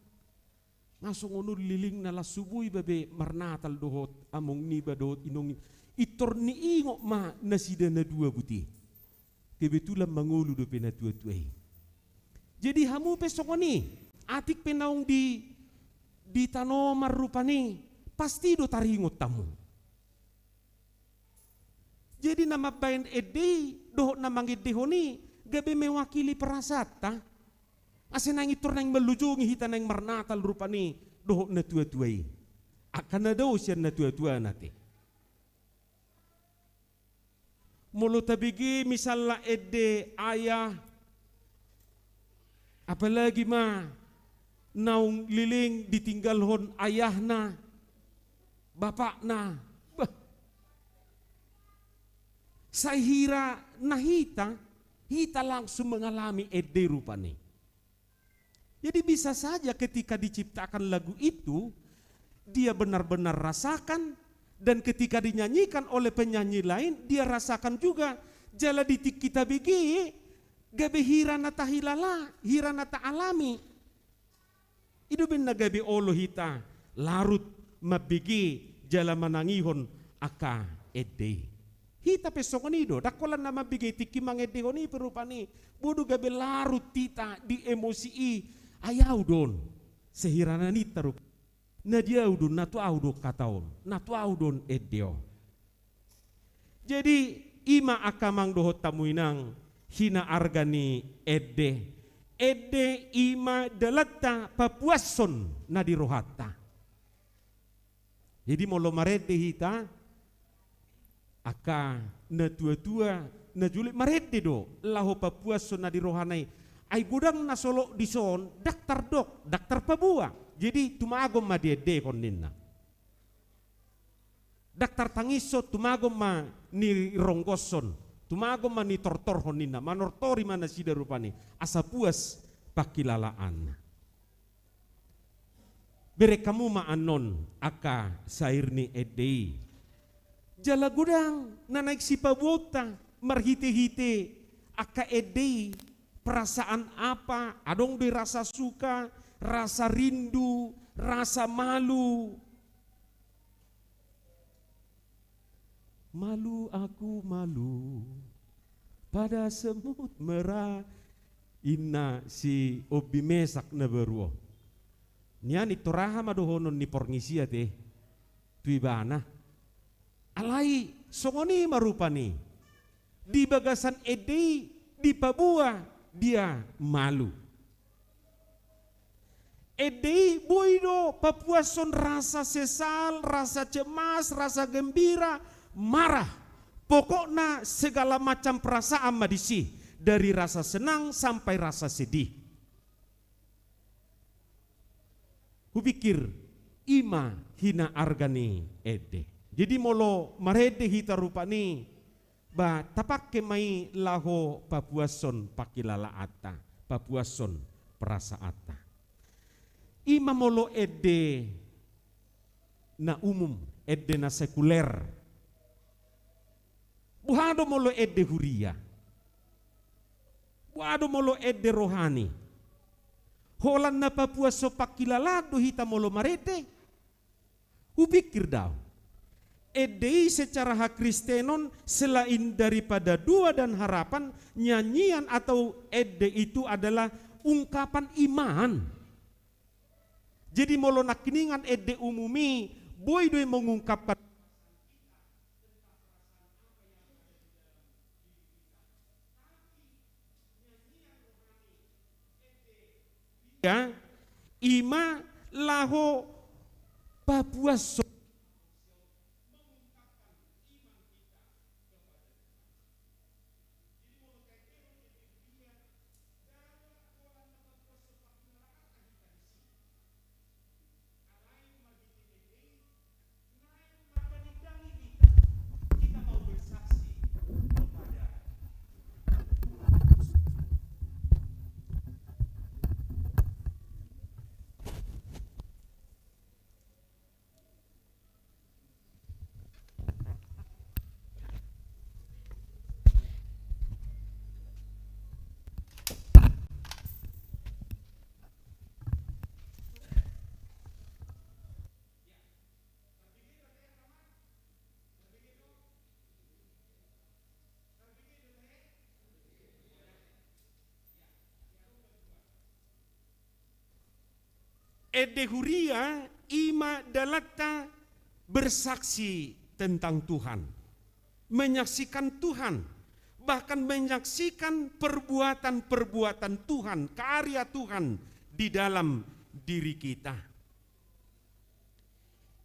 Nga songon on lelengna, las huboto iba be marnatal dohot among niba dohot inong niba. Pintor niingot ma nasida na dua buti. Kebetulan mangolu dope na tua-tua i. Jadi hamu pe songon i, atik pe naung di, di tanoman rupani, pasti do taringot hamu. Jadi na mambaen ende i dohot na mangendehon i gabe mewakili perasaanta. Asa naeng pintor naeng manlojongi hita naeng marnatal rupani dohot na tua-tua i. Angka na dao sian na tua-tua na te. Molo tabege misalna ende ayah, apalagi ma naung leleng ditinggalhon ayahna, bapakna, bah. Sai hira na hita, hita langsung mengalami ende rupani. Jadi bisa saja ketika diciptakan lagu itu, dia benar-benar rasakan, dan ketika dinyanyikan oleh penyanyi lain, dia rasakan juga. Jala di tingki tabege, gabe hira na tahilala, hira na taalami. I do umbahen na gabe olo hita larut mambege jala manangihon angka ende i. Hita pe songon i do, ndang holan na mambege tingki mangendehon i pe rupani, boi do gabe larut hita di emosi i, ai au do on, sehira na ninta rupani. Na di au do on, na tu au do on hata on, na tu au do on ende on. Jadi, i ma angka amang dohot hamu inang, hinaarga ni ende, Ende i ma dalanta papuashon na di rohanta. Jadi molo marende hita, angka na tua-tua, na jolo i marende do laho papuashon na di rohana i. Ai godang na solot dison, ndang tardok, ndang tarpabua. Jadi tumagon ma diendehon ninna. Ndang tartangishon, tumagon ma nironggoshon, tumagon ma nitortorhon ninna, manortori ma nasida rupani, asa puas pangkilalaanna. Bereng hamu ma annon angka sair ni ende i. Jala godang na naeng sipaboaonta marhite-hite angka ende i, perasaan apa, adong do i rasa suka, rasa rindu, rasa malu. Malu aku malu pada semut merah, ninna si Ombi Mesak na baru on. Nian i, tor aha ma dohonon ni porngisiat i tu ibana. Alai songon i ma rupani. Di bagasan ende i dipaboa dia malu. Ende i boi do papuashon rasa sesal, rasa cemas, rasa gembira, marah. Pokokna segala macam perasaan ma disi, dari rasa senang sampai rasa sedih. Hupikir, i ma hinaarga ni ende. Jadi molo marende hita rupani, ba tapangke ma i laho papuashon pangkilalaanta, papuashon perasaanta. I ma molo ende na umum, ende na sekuler. Boha do molo ende huria? Boha do molo ende rohani? Holan na papuashon pangkilalaan do hita molo marende? Hupikir do au. Ende i secara hakristenon, selain daripada doa dan harapan, nyanyian atau ende itu adalah ungkapan iman. Jadi molo nangkiningan ende umum i, boi do i mengungkapkan, ya, i ma laho papuashon. Ende huria i ma dalanta bersaksi tentang Tuhan, menyaksikan Tuhan, bahkan menyaksikan perbuatan-perbuatan Tuhan, karya Tuhan di dalam diri kita.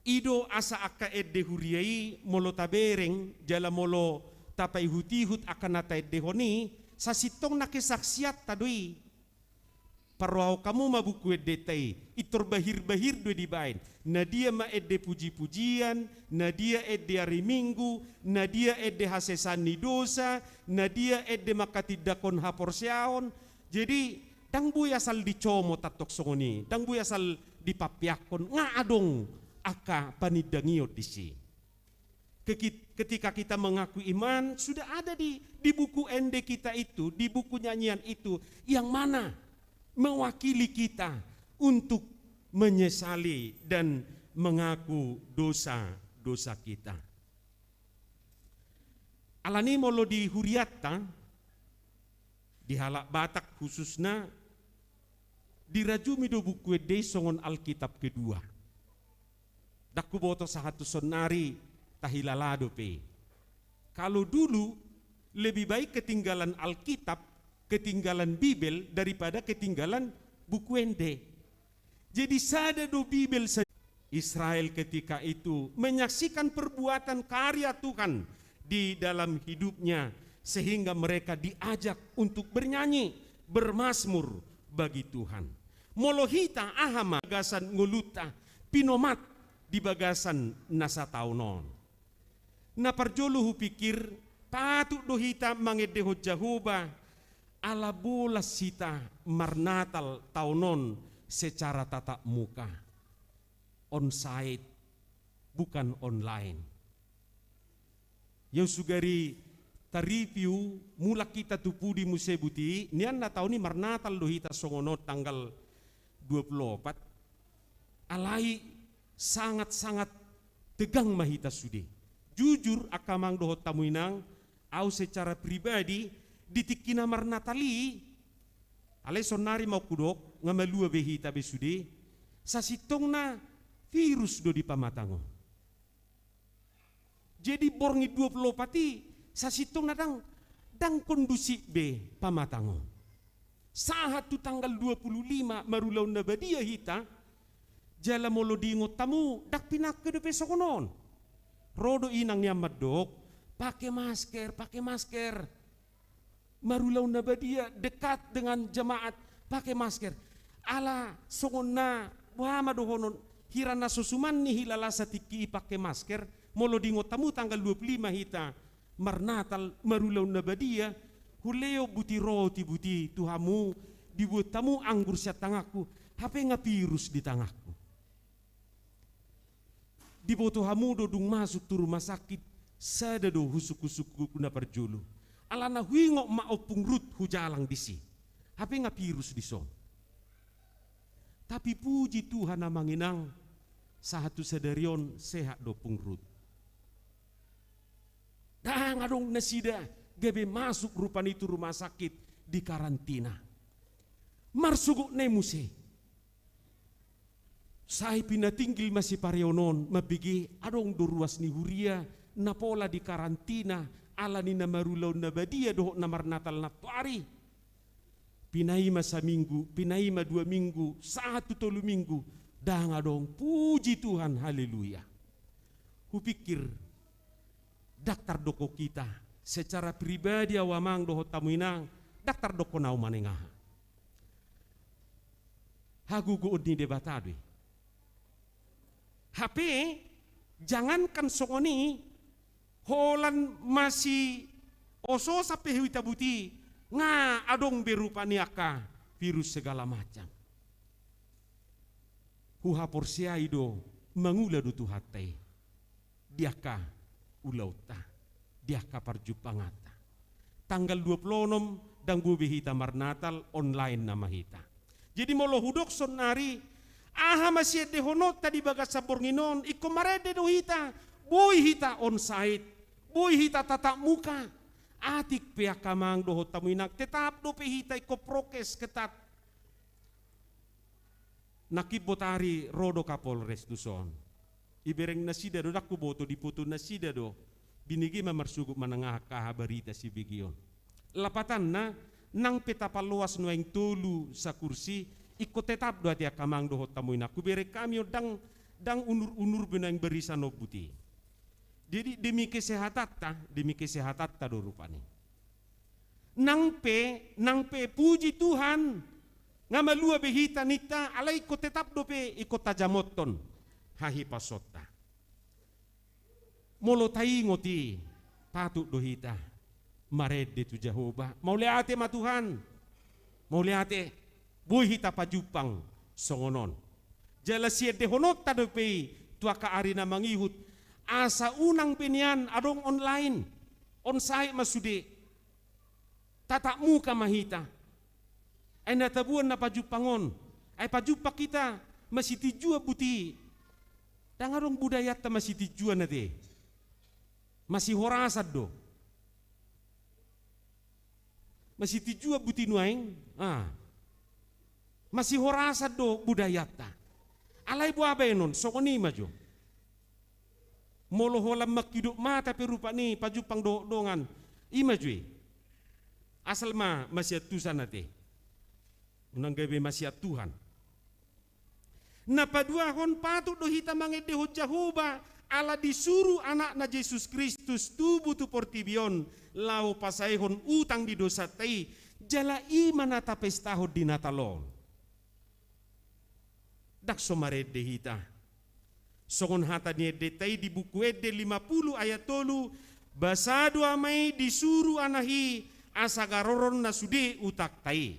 I do asa angka ende huria i molo tabereng, jala molo tapaihut-ihut angka na taendehon i, sasintongna kesaksianta do i. Parrohahon hamu ma buku endenta i, pintor bahir-bahir do i dibaen. Na dia ma ende puji-pujian, na dia ende ari Minggu, na dia ende hasesaan ni dosa, na dia ende manghatindanghon haporseaon. Jadi, ndang boi asal dicomot antong songon i, ndang boi asal dipampeakhon, nga adong angka panindangion disi. Kekit-, ketika kita mengaku iman, sudah ada di, di buku ende kita itu, di buku nyanyian itu, yang mana mewakili kita untuk menyesali dan mengaku dosa-dosa kita. Alani molo di hurianta, di halak Batak khususna, dirajumi do buku ende i songon Alkitab kedua. Ndang huboto sahat tu saonnari, tahilala dope. Kalau dulu, lebih baik ketinggalan Alkitab ketinggalan Bibel daripada ketinggalan buku ende. Jadi sada do Bibel sa-, Israel ketika itu menyaksikan perbuatan karya Tuhan di dalam hidupnya, sehingga mereka diajak untuk bernyanyi, bermazmur bagi Tuhan. Molo hita aha ma bagasan ngolunta pinomat di bagasan na sataon on. Na parjolo hupikir, patut do hita mangendehon Jahowa, ala bolas hita marnatal taon on secara tatap muka. On site, bukan online. Ia sugari taripiu, mulak hita tu pudi muse buti, nian na taon i marnatal do hita songon on tanggal dua puluh opat. Alai sangat-sangat tegang ma hita sude. Jujur angka amang dohot hamu inang, au secara pribadi di tingki na marnatal i, alai saonnari ma hudok, nga malua be hita be sude, sasintongna virus do di pamatang on. Jadi borngin dua puluh opat i sasintongna ndang, ndang kondusif be pamatang on. Sahat tu tanggal dua puluh lima marulaon na badia hita, jala molo diingot hamu, ndang pinangke dope songon on. Ro do inang nian mandok, pake masker, pake masker. Marulaon na badia, dekat dengan jemaat, pake masker. Ala songon na, boha ma dohonon, hira na so suman nihilala satingki i pake masker, molo diingot hamu tanggal dua puluh lima hita marnatal, marulaon na badia, hulehon buti roti buti tu hamu, dibuat hamu anggur sian tanganku, hape nga virus di tanganku. Diboto hamu do dung masuk tu rumah sakit, sada do husuk-husukku na parjolo. Alana huingot ma Ompung Rut hujalang disi. Hape nga virus dison. Tapi puji Tuhan amang inang, sahat tu sadari on sehat do Ompung Rut. Ndang adong nasida gabe masuk rupani tu rumah sakit di karantina. Marsogot na i muse. Sai pinatinggil ma sipareon on, mambege adong do ruas ni huria na pola di karantina ala ni na marulaon na badia dohot na marnatal nantoari. Pinai ma saminggu, pinai ma dua minggu, sahat tu tolu minggu, ndang adong, puji Tuhan, haleluya. Hupikir, ndang tardokkon hita, secara pribadi au amang dohot hamu inang, ndang tardokkon au manang aha. Hagogoon ni Debata do i. Hape, jangankan songon i, holan masiososan pe hita buti, nga adong be rupani angka virus segala macam. Huhaporseai do, mangula do Tuhanta i. Di angka ulaonta, di angka parjumpanganta. Tanggal dua puluh onom, ndang boi be hita marnatal, online nama hita. Jadi molo hudok saonnari, aha ma siendehononta di bagasan borngin on, ingkon marende do hita, boi hita on site, boi hita tatap muka. Atik pe angka amang dohot hamu inang, tetap dope hita ingkon prokes ketat. Nangkin botari ro do Kapolres tuson. Ibereng nasida do, ndang huboto, diboto nasida do. Binege ma marsogot manang aha angka barita sibege on. Lapatanna, nang pe tapaloas nuaeng tolu sakursi, ingkon tetap do ate angka amang dohot hamu inang. Hubereng hami on ndang, ndang unur-unur be nuaeng barisan on buti. Jadi demi kesehatanta, demi kesehatanta do rupani. Nang pe, nang pe puji Tuhan, nga malua be hita ninta, alai ingkon tetap dope ingkon tajamothon hahipasoonta. Molo taingot i, patut do hita marende tu Jahowa. Mauliate ma Tuhan. Mauliate, boi hita pajumpang songon on. Jala siendehononta dope i tu angka ari na mangihut. Asa unang be nian adong online. On site ma sude. Tatap muka ma hita. Ai na taboan na pajumpang on. Ai pajumpang hita masitinjuan buti. Ndang adong budayanta masitinjuan ate. Masihorasan do. Masitinjuan buti nuaeng. Ah. Masihorasan do budayanta. Alai boha baenon, songon i ma jo. Molo holan mangkidop mata pe rupani pajumpang dohot dongan, i ma jo i. Asal ma masiantusan ate. Unang gabe masiantuhan. Na paduahon, patut do hita mangendehon Jahowa, ala disuru Anakna Jesus Kristus tubu tu portibi on, laho pasaehon utang di dosanta i, jala i ma na tapestahon di Natal on. Ndang so marende hita. Songon hata ni endenta i di Buku Ende lima pulu ayat tolu, basa do Ama i disuru Anak i, asa garoron na sude utangta i.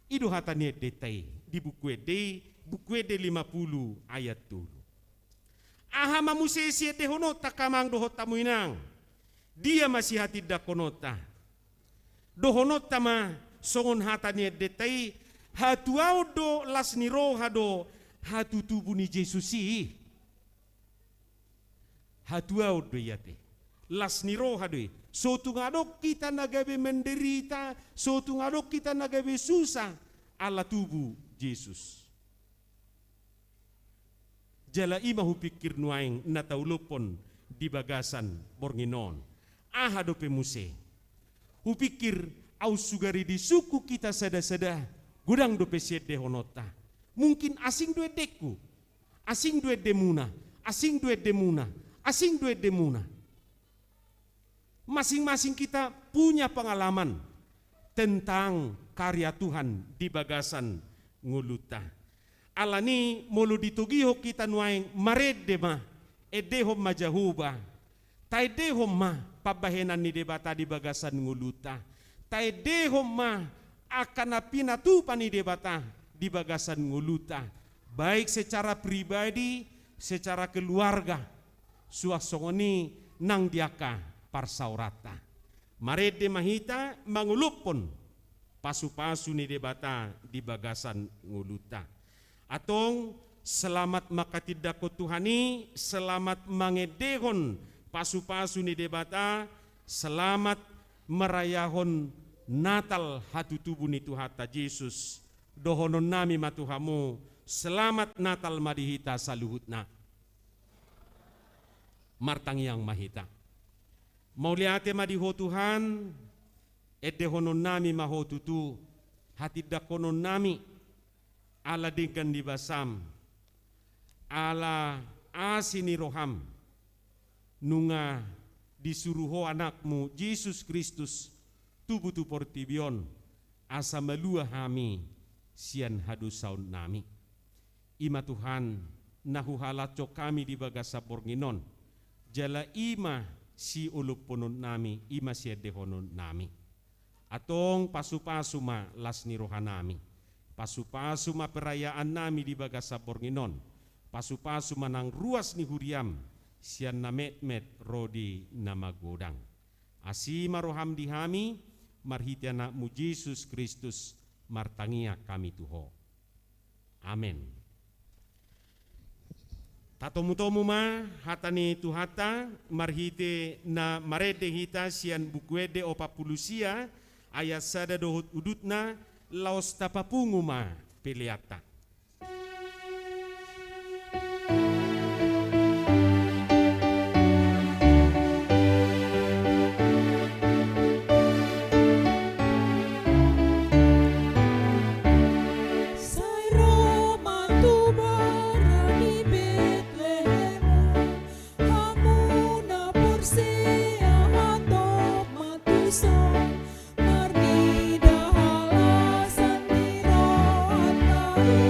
I do hata ni endenta i di Buku Ende i, Buku Ende lima pulu ayat tolu. Aha ma muse siendehononta angka amang dohot hamu inang? Dia ma sihatindangkononta? Dohononta ma songon hata ni endenta i, hatuaon do, las ni roha do, hatutubu ni Jesus i. Hatuaon do i ate. Las ni roha do i. So tung adong hita na gabe menderita, so tung adong hita na gabe susah, ala tubu Jesus. Jala i ma hupikir nuaeng na taolophon di bagasan borngin on. Aha dope muse? Hupikir, aut sugari disungkun hita sada-sada, godang dope siendehononta. Mungkin asing do endengku, asing do endemuna, asing do endemuna, asing do endemuna. Masing-masing kita punya pengalaman tentang karya Tuhan di bagasan ngolunta. Alani molo ditogihon hita nuaeng, marende ma, endehon ma Jahowa, taendehon ma pambahenan ni Debata di bagasan ngolunta, taendehon ma angka na pinatupa ni Debata di bagasan ngolunta, baik secara pribadi, secara keluarga, suang songon i nang di angka parsaoranta. Marende ma hita mangolophon pasu-pasu ni Debata di bagasan ngolunta. Antong, selamat manghatindanghon Tuhan i, selamat mangendehon pasu-pasu ni Debata, selamat merayahon Natal hatutubu ni Tuhanta Jesus. Dohononnami ma tu hamu, selamat Natal ma di hita saluhutna. Martangiang ma hita. Mauliate ma di Ho Tuhan, endehononnami ma Ho tutu, hatindangkononnami, ala denggan ni basam, ala asi ni roham, nunga disuru Ho Anakmu Jesus Kristus tubu tu portibi on, asa malua hami sian hadosaonnami. I ma Tuhan, na huhalashon hami di bagasan borngin on, jala i ma siolophononnami, i ma siendehononnami. Antong pasu-pasu ma las ni rohanami, pasu-pasu ma perayaannami di bagasan borngin on, pasu-pasu ma nang ruas ni huriam, sian na metmet ro di na magodang. Asi ma roham di hami, marhite Anakmu Jesus Kristus, martangiang hami tu Ho. Amen. Tatomu-tomu ma hata ni Tuhanta, marhite na marende hita sian Buku Ende opat pulu sia, ayat sada dohot udutna, laos tapapungu ma peleanta. Sai ro ma tu bara ni Betlehem, hamu na porsea hatop ma tuson, marnida halasan ni rohanta i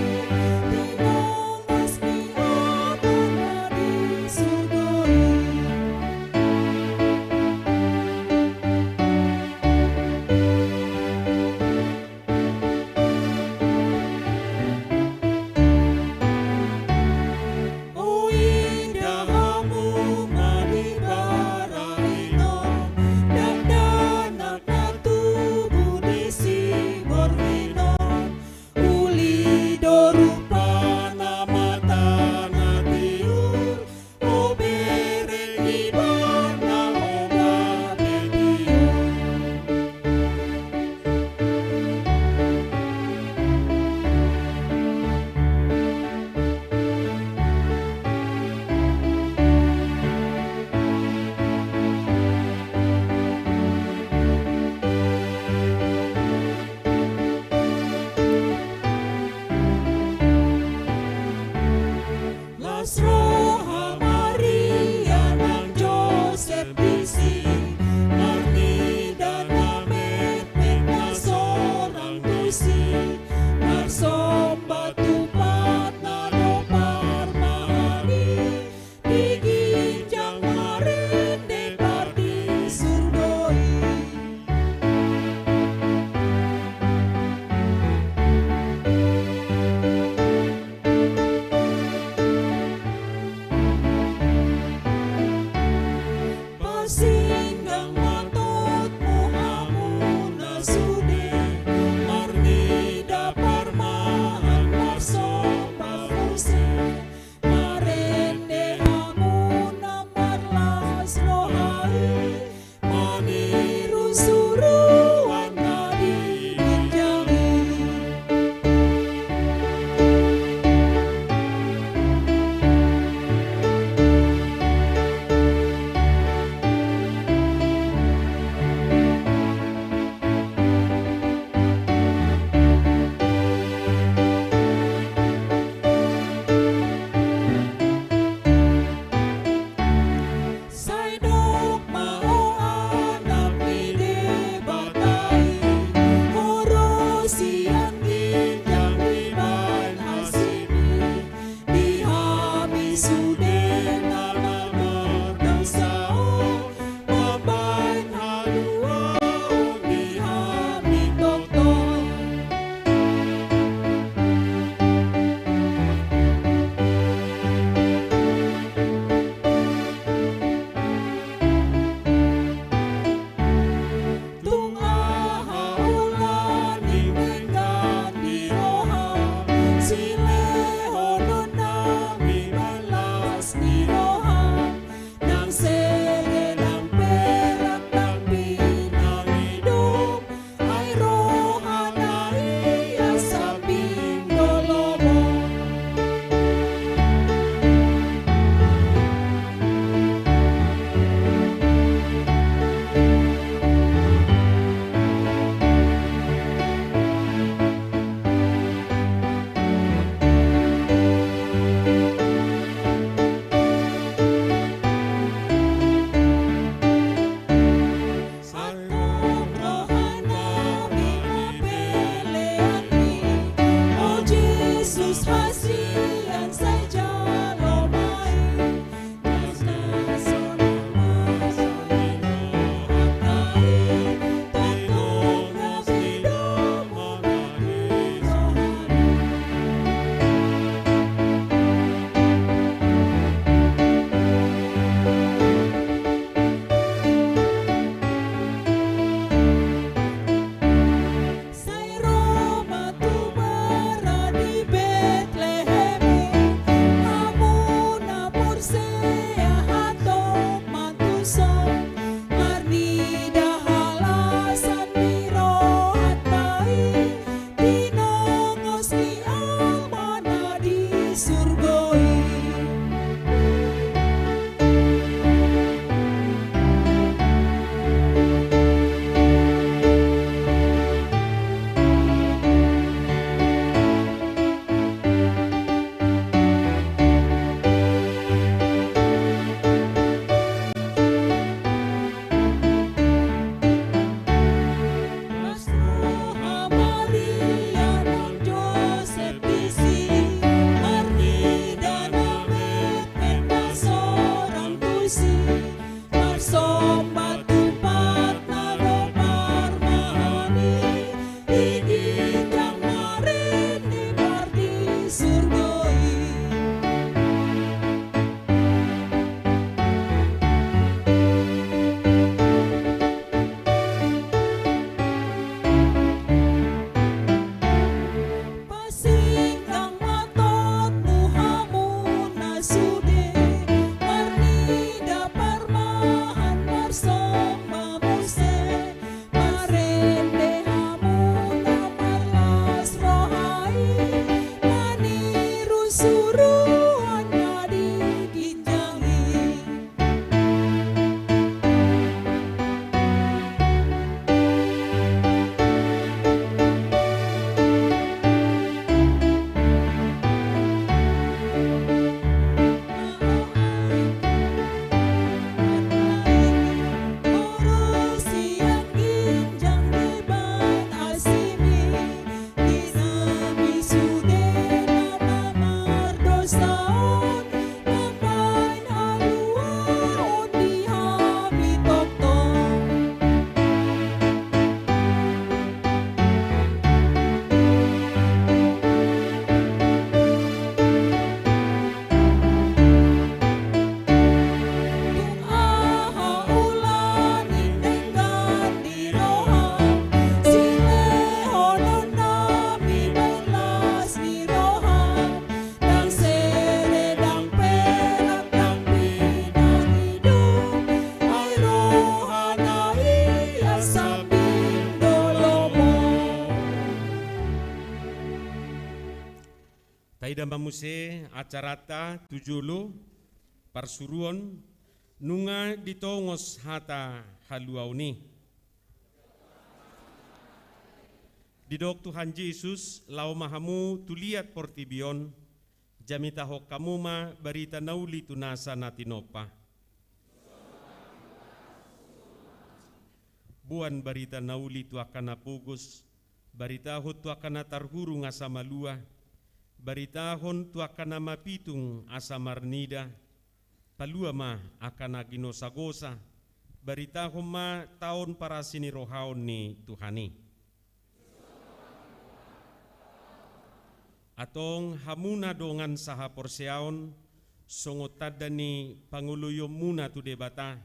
Suruanna di ginjang i. Di nami sude na mardosa on, mambahen haluaon di hami tongtong. Tung aha ulaon i denggan di roham, silehononnami bahen las ni roham, ndang sere, ndang perak, ndang pinangido, ai rohana ia sambing do lomo. Taida ma muse acaranta tu jolo, parsuruon, nunga ditongos hata haluaon i. Didok Tuhan Jesus, laho ma hamu tu liat portibi on, jamitahon hamu ma barita na uli tu nasa na tinompa. Boan barita na uli tu angka na pogos, baritahon tu angka na tarhurung asa malua, baritahon tu angka na mapitung asa marnida, palua ma angka na ginosagosa, baritahon ma taon parasinirohaon ni Tuhan i. Antong hamuna dongan sahaporseaon, songon tanda ni pangoloionmuna tu Debata,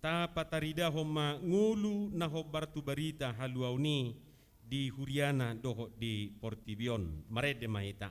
tapataridahon ma ngolu na hombar tu barita haluaon i di huriana dohot di portibi on. Marende ma hita.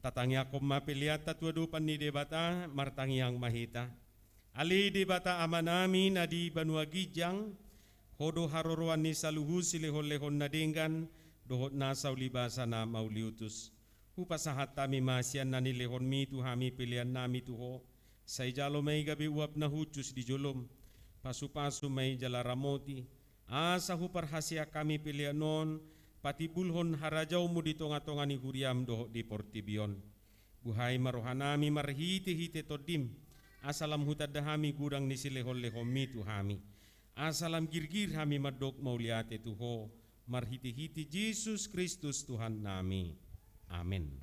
Tatangiangkon ma peleanta tu adopan ni Debata, martangiang ma hita. Ale Debata Amanami na di banua ginjang, Ho do haroroan ni saluhut silehonlehon na denggan, dohot nasa ulibasa na mauliutus. Hupasahat hami ma sian na nilehonmi tu hami peleannami tu Ho, sai jalo ma i gabe uap na hushus di jolom, pasupasu ma i jala ramoti, asa huparhaseang hami pelean on patimbulhon harajaonmu di tongatonga ni huriam dohot di portibi on. Buhai ma rohanami marhitehite Tondim, asa lam hutanda hami godang ni silehonlehonmi tu hami, asa lam girgir hami mandok mauliate tu Ho, marhitehite Jesus Kristus Tuhannami. Amen.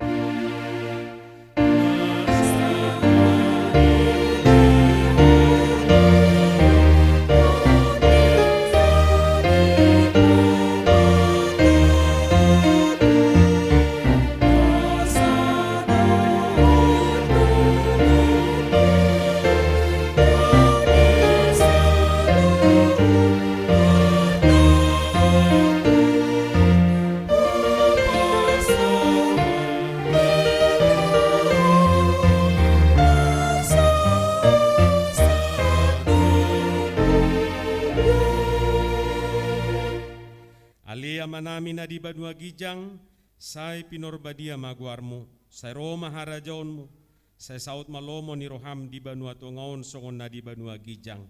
Ale Amanami na di banua ginjang, sai pinorbadia ma goarmu, sai ro ma harajaonmu, sai saut ma lomo ni roham di banua tonga on songon na di banua ginjang.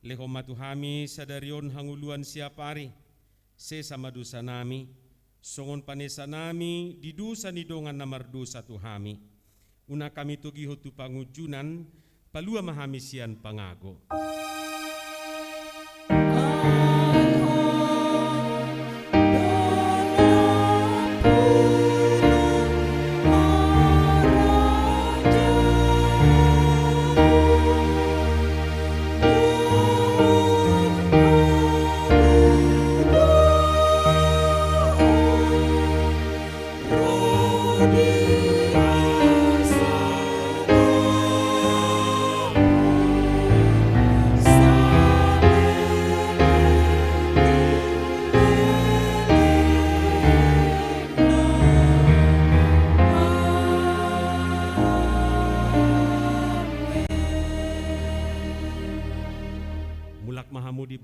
Lehon ma tu hami sadari on hangoluan siapari, sesa ma dosanami, songon panesanami di dosa ni dongan na mardosa tu hami. Unang hami togihon tu pangunjunan, palua ma hami sian pangago.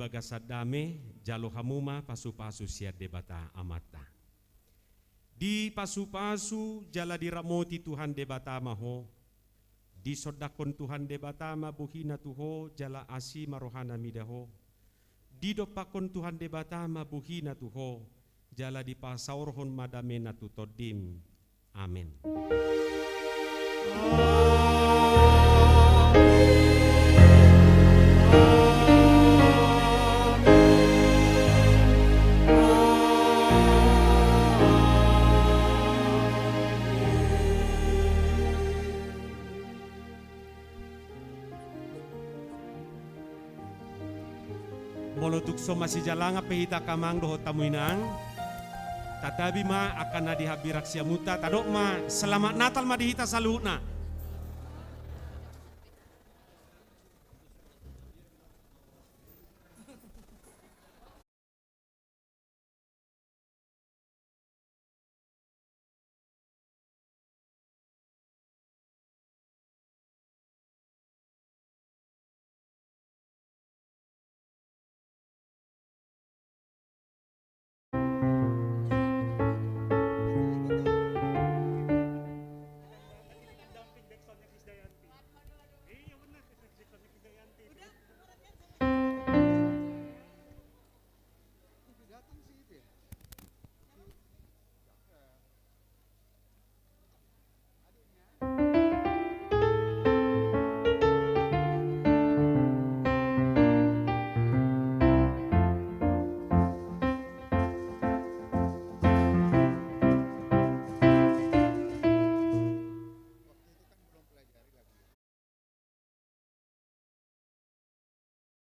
Bagasan dame, jalo hamu ma pasu-pasu sian Debata Amanta. Dipasupasu jala diramoti Tuhan Debata ma ho. Disondangkon Tuhan Debata ma bohina tu ho jala asi ma rohana mida ho. Didompakkon Tuhan Debata ma bohina tu ho jala dipasaorhon ma damena tu tondim. Amen. Molo tung so masijalangan pe hita angka amang dohot hamu inang, tatabi ma angka na dihambirang siamunta, tadok ma selamat Natal ma di hita saluhutna.